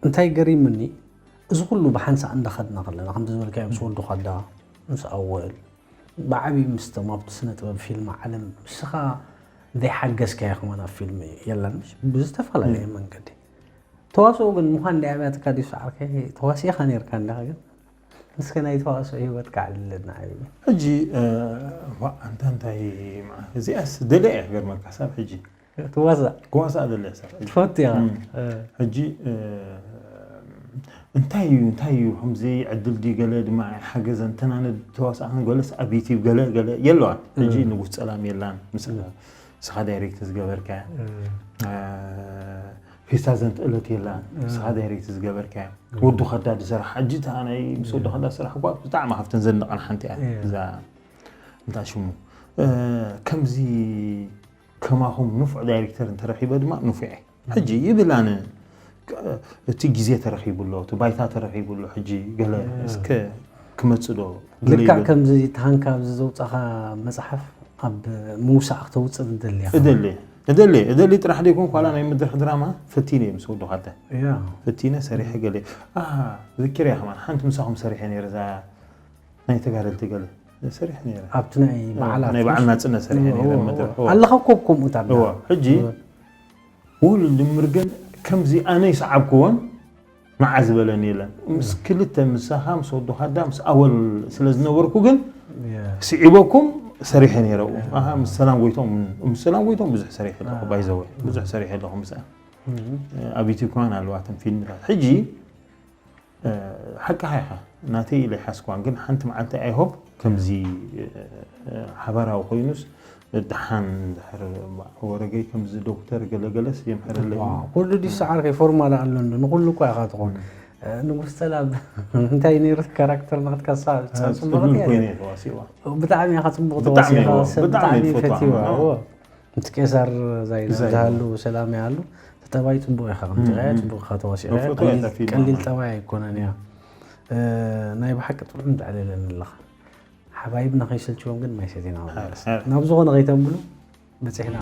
እንታይ ገሪምኒ እዚ ኩሉ ብሓንሳእ እንዳኸድና ከለና ከምቲ ዝበልካዮ ምስ ወዲ ኳዳ ምስ ኣወል ብዓብዪ ምስቶም ኣብቲ ስነ ጥበብ ፊልም ዓለም ንስኻ ዘይሓገዝካዮ ከማን ኣብ ፊልም የለን ብዝተፈላለየ መንገዲ ተዋስኦ ግን ምዃን ናይ ኣብያትካ ድዩ ሰዓርከ ተዋሲእኻ ነርካ እንዲኻ ግን እስከ ናይ ተዋስኦ ህይወትካ ኣዕልለና ዓብዪ ሕጂ ዋእ ኣንታ እንታይ እዚኣስ ደልያ እያ ክገርመካ ሳብ ሕጂ ትዋሳእ ክዋሳእ ደልያ ሳብ ሕጂ ትፈቱ ኢኻ ሕጂ እንታይ እዩ እንታይ እዩ ከምዚ ዕድል ድዩ ገለ ድማ ሓገዘን ተናነድ ተዋሳእን ገለስ ኣብ ዩቲብ ገለ ገለ የለዋን ሕጂ ንጉስ ፀላም የላን ምስ ስኻ ዳይሬክት ዝገበርካያ ፌስታ ዘንት እለት የላን ስኻ ዳይሬክት ዝገበርካያ ወዱ ከዳ ዝሰራሕ ሕጂ እታ ናይ ምስ ወዱ ከዳ ዝሰራሕ እኳ ብጣዕሚ ካብተን ዘንደቐን ሓንቲ እያ እዛ እንታይ ሽሙ ከምዚ ከማኹም ንፉዕ ዳይሬክተር እንተረኺበ ድማ ንፉዕ ሕጂ ይብል ኣነ እቲ ግዜ ተረኺቡ ኣሎ እቲ ባይታ ተረኺቡ ኣሎ ሕጂ ገለ እስከ ክመጽእ ዶ ገለ ልክዕ ይብል። ከምዚ ተሃንካ ኣብዚ ዘውፃኻ መፅሓፍ ኣብ ምውሳእ ክተውፅእ ትደሊ ኢኻ እደሊ እደሊ እደሊ ጥራሕ ደይኮን ኳላ ናይ መድረክ ድራማ ፈቲነ እየ ምስ ወዱ ካተ ያ ፈቲነ ሰሪሐ ገለ ኣሃ ዝክር እያ ከማን ሓንቲ ምሳኹም ሰሪሐ ነይረ እዛ ናይ ተጋደልቲ ገለ ሰሪሐ ነይረ ኣብቲ ናይ በዓላት ናይ በዓል ናፅነት ሰሪሐ ነይረ ኣብ መድረክ እዎ። ኣለኻ ኮብ ከምኡ ታብላ እዎ ሕጂ ውሉ ድምር ግን ከምዚ ኣነ ይሰዓብክዎን መዓ ዝበለኒ የለን ምስ ክልተ ምሳኻ ምስ ወዱ ካዳ ምስ ኣወል ስለ ዝነበርኩ ግን ስዒበኩም ሰሪሐ ነይረ ኣብኡ ኣሃ ምስ ሰላም ጎይቶም ምስ ሰላም ጎይቶም ብዙሕ ሰሪሐ ኣለኹ ባይዘወ ብዙሕ ሰሪሐ ኣለኹ ምስኣ ኣብ ዩቲብ ከማን ኣለዋትን ፊልምታት ሕጂ ሓቅኻ ኢኻ ናተይ ኢለ ይሓስኳን ግን ሓንቲ መዓልቲ ኣይሆብ ከምዚ ሓባራዊ ኮይኑስ ደሓን ድሕር ወረገይ ከምዚ ዶክተር ገለገለስ የምሕረለይ ኩሉ ዲ ሰዓርከይ ፎርማል ኣሎ እንዶ ንኩሉ እኳ ኢኻ ትኾን ንጉስ ጠላብ እንታይ ነይሩ ካራክተር ናትካ ሳ ፅቡቅ ጽቡቅ ኮይነ ተዋሲዋ ብጣዕሚ ኢኻ ጽቡቅ ብጣዕሚ ተዋሲኻ እዎ፣ ሰብ ብጣዕሚ ብጣዕሚ ይፈትዋ። ፈትዋ እዎ። እቲ ቄሳር ዛይና ዛይና። ዝሃሉ ሰላም ይሃሉ ተጠባይ ጽቡቅ ኢኻ ከምዚኻ እያ ጽቡቅ ኢኻ ተዋሲኻ እያ። ፈትዋ እያ ቀሊል- እታ ፊልም ቀሊል ማለት። ጠባይ ኣይኮነን እያ እ፣ ናይ ብሓቂ ጥዑም ተዕልለኒ ኣለኻ ሓባይብና ከይሰልችዎም ግን ማይ ሰቲና ንመለስ። ሐረ፣ ሐረ። ናብ ዝኾነ ከይተብሉ በፂሕና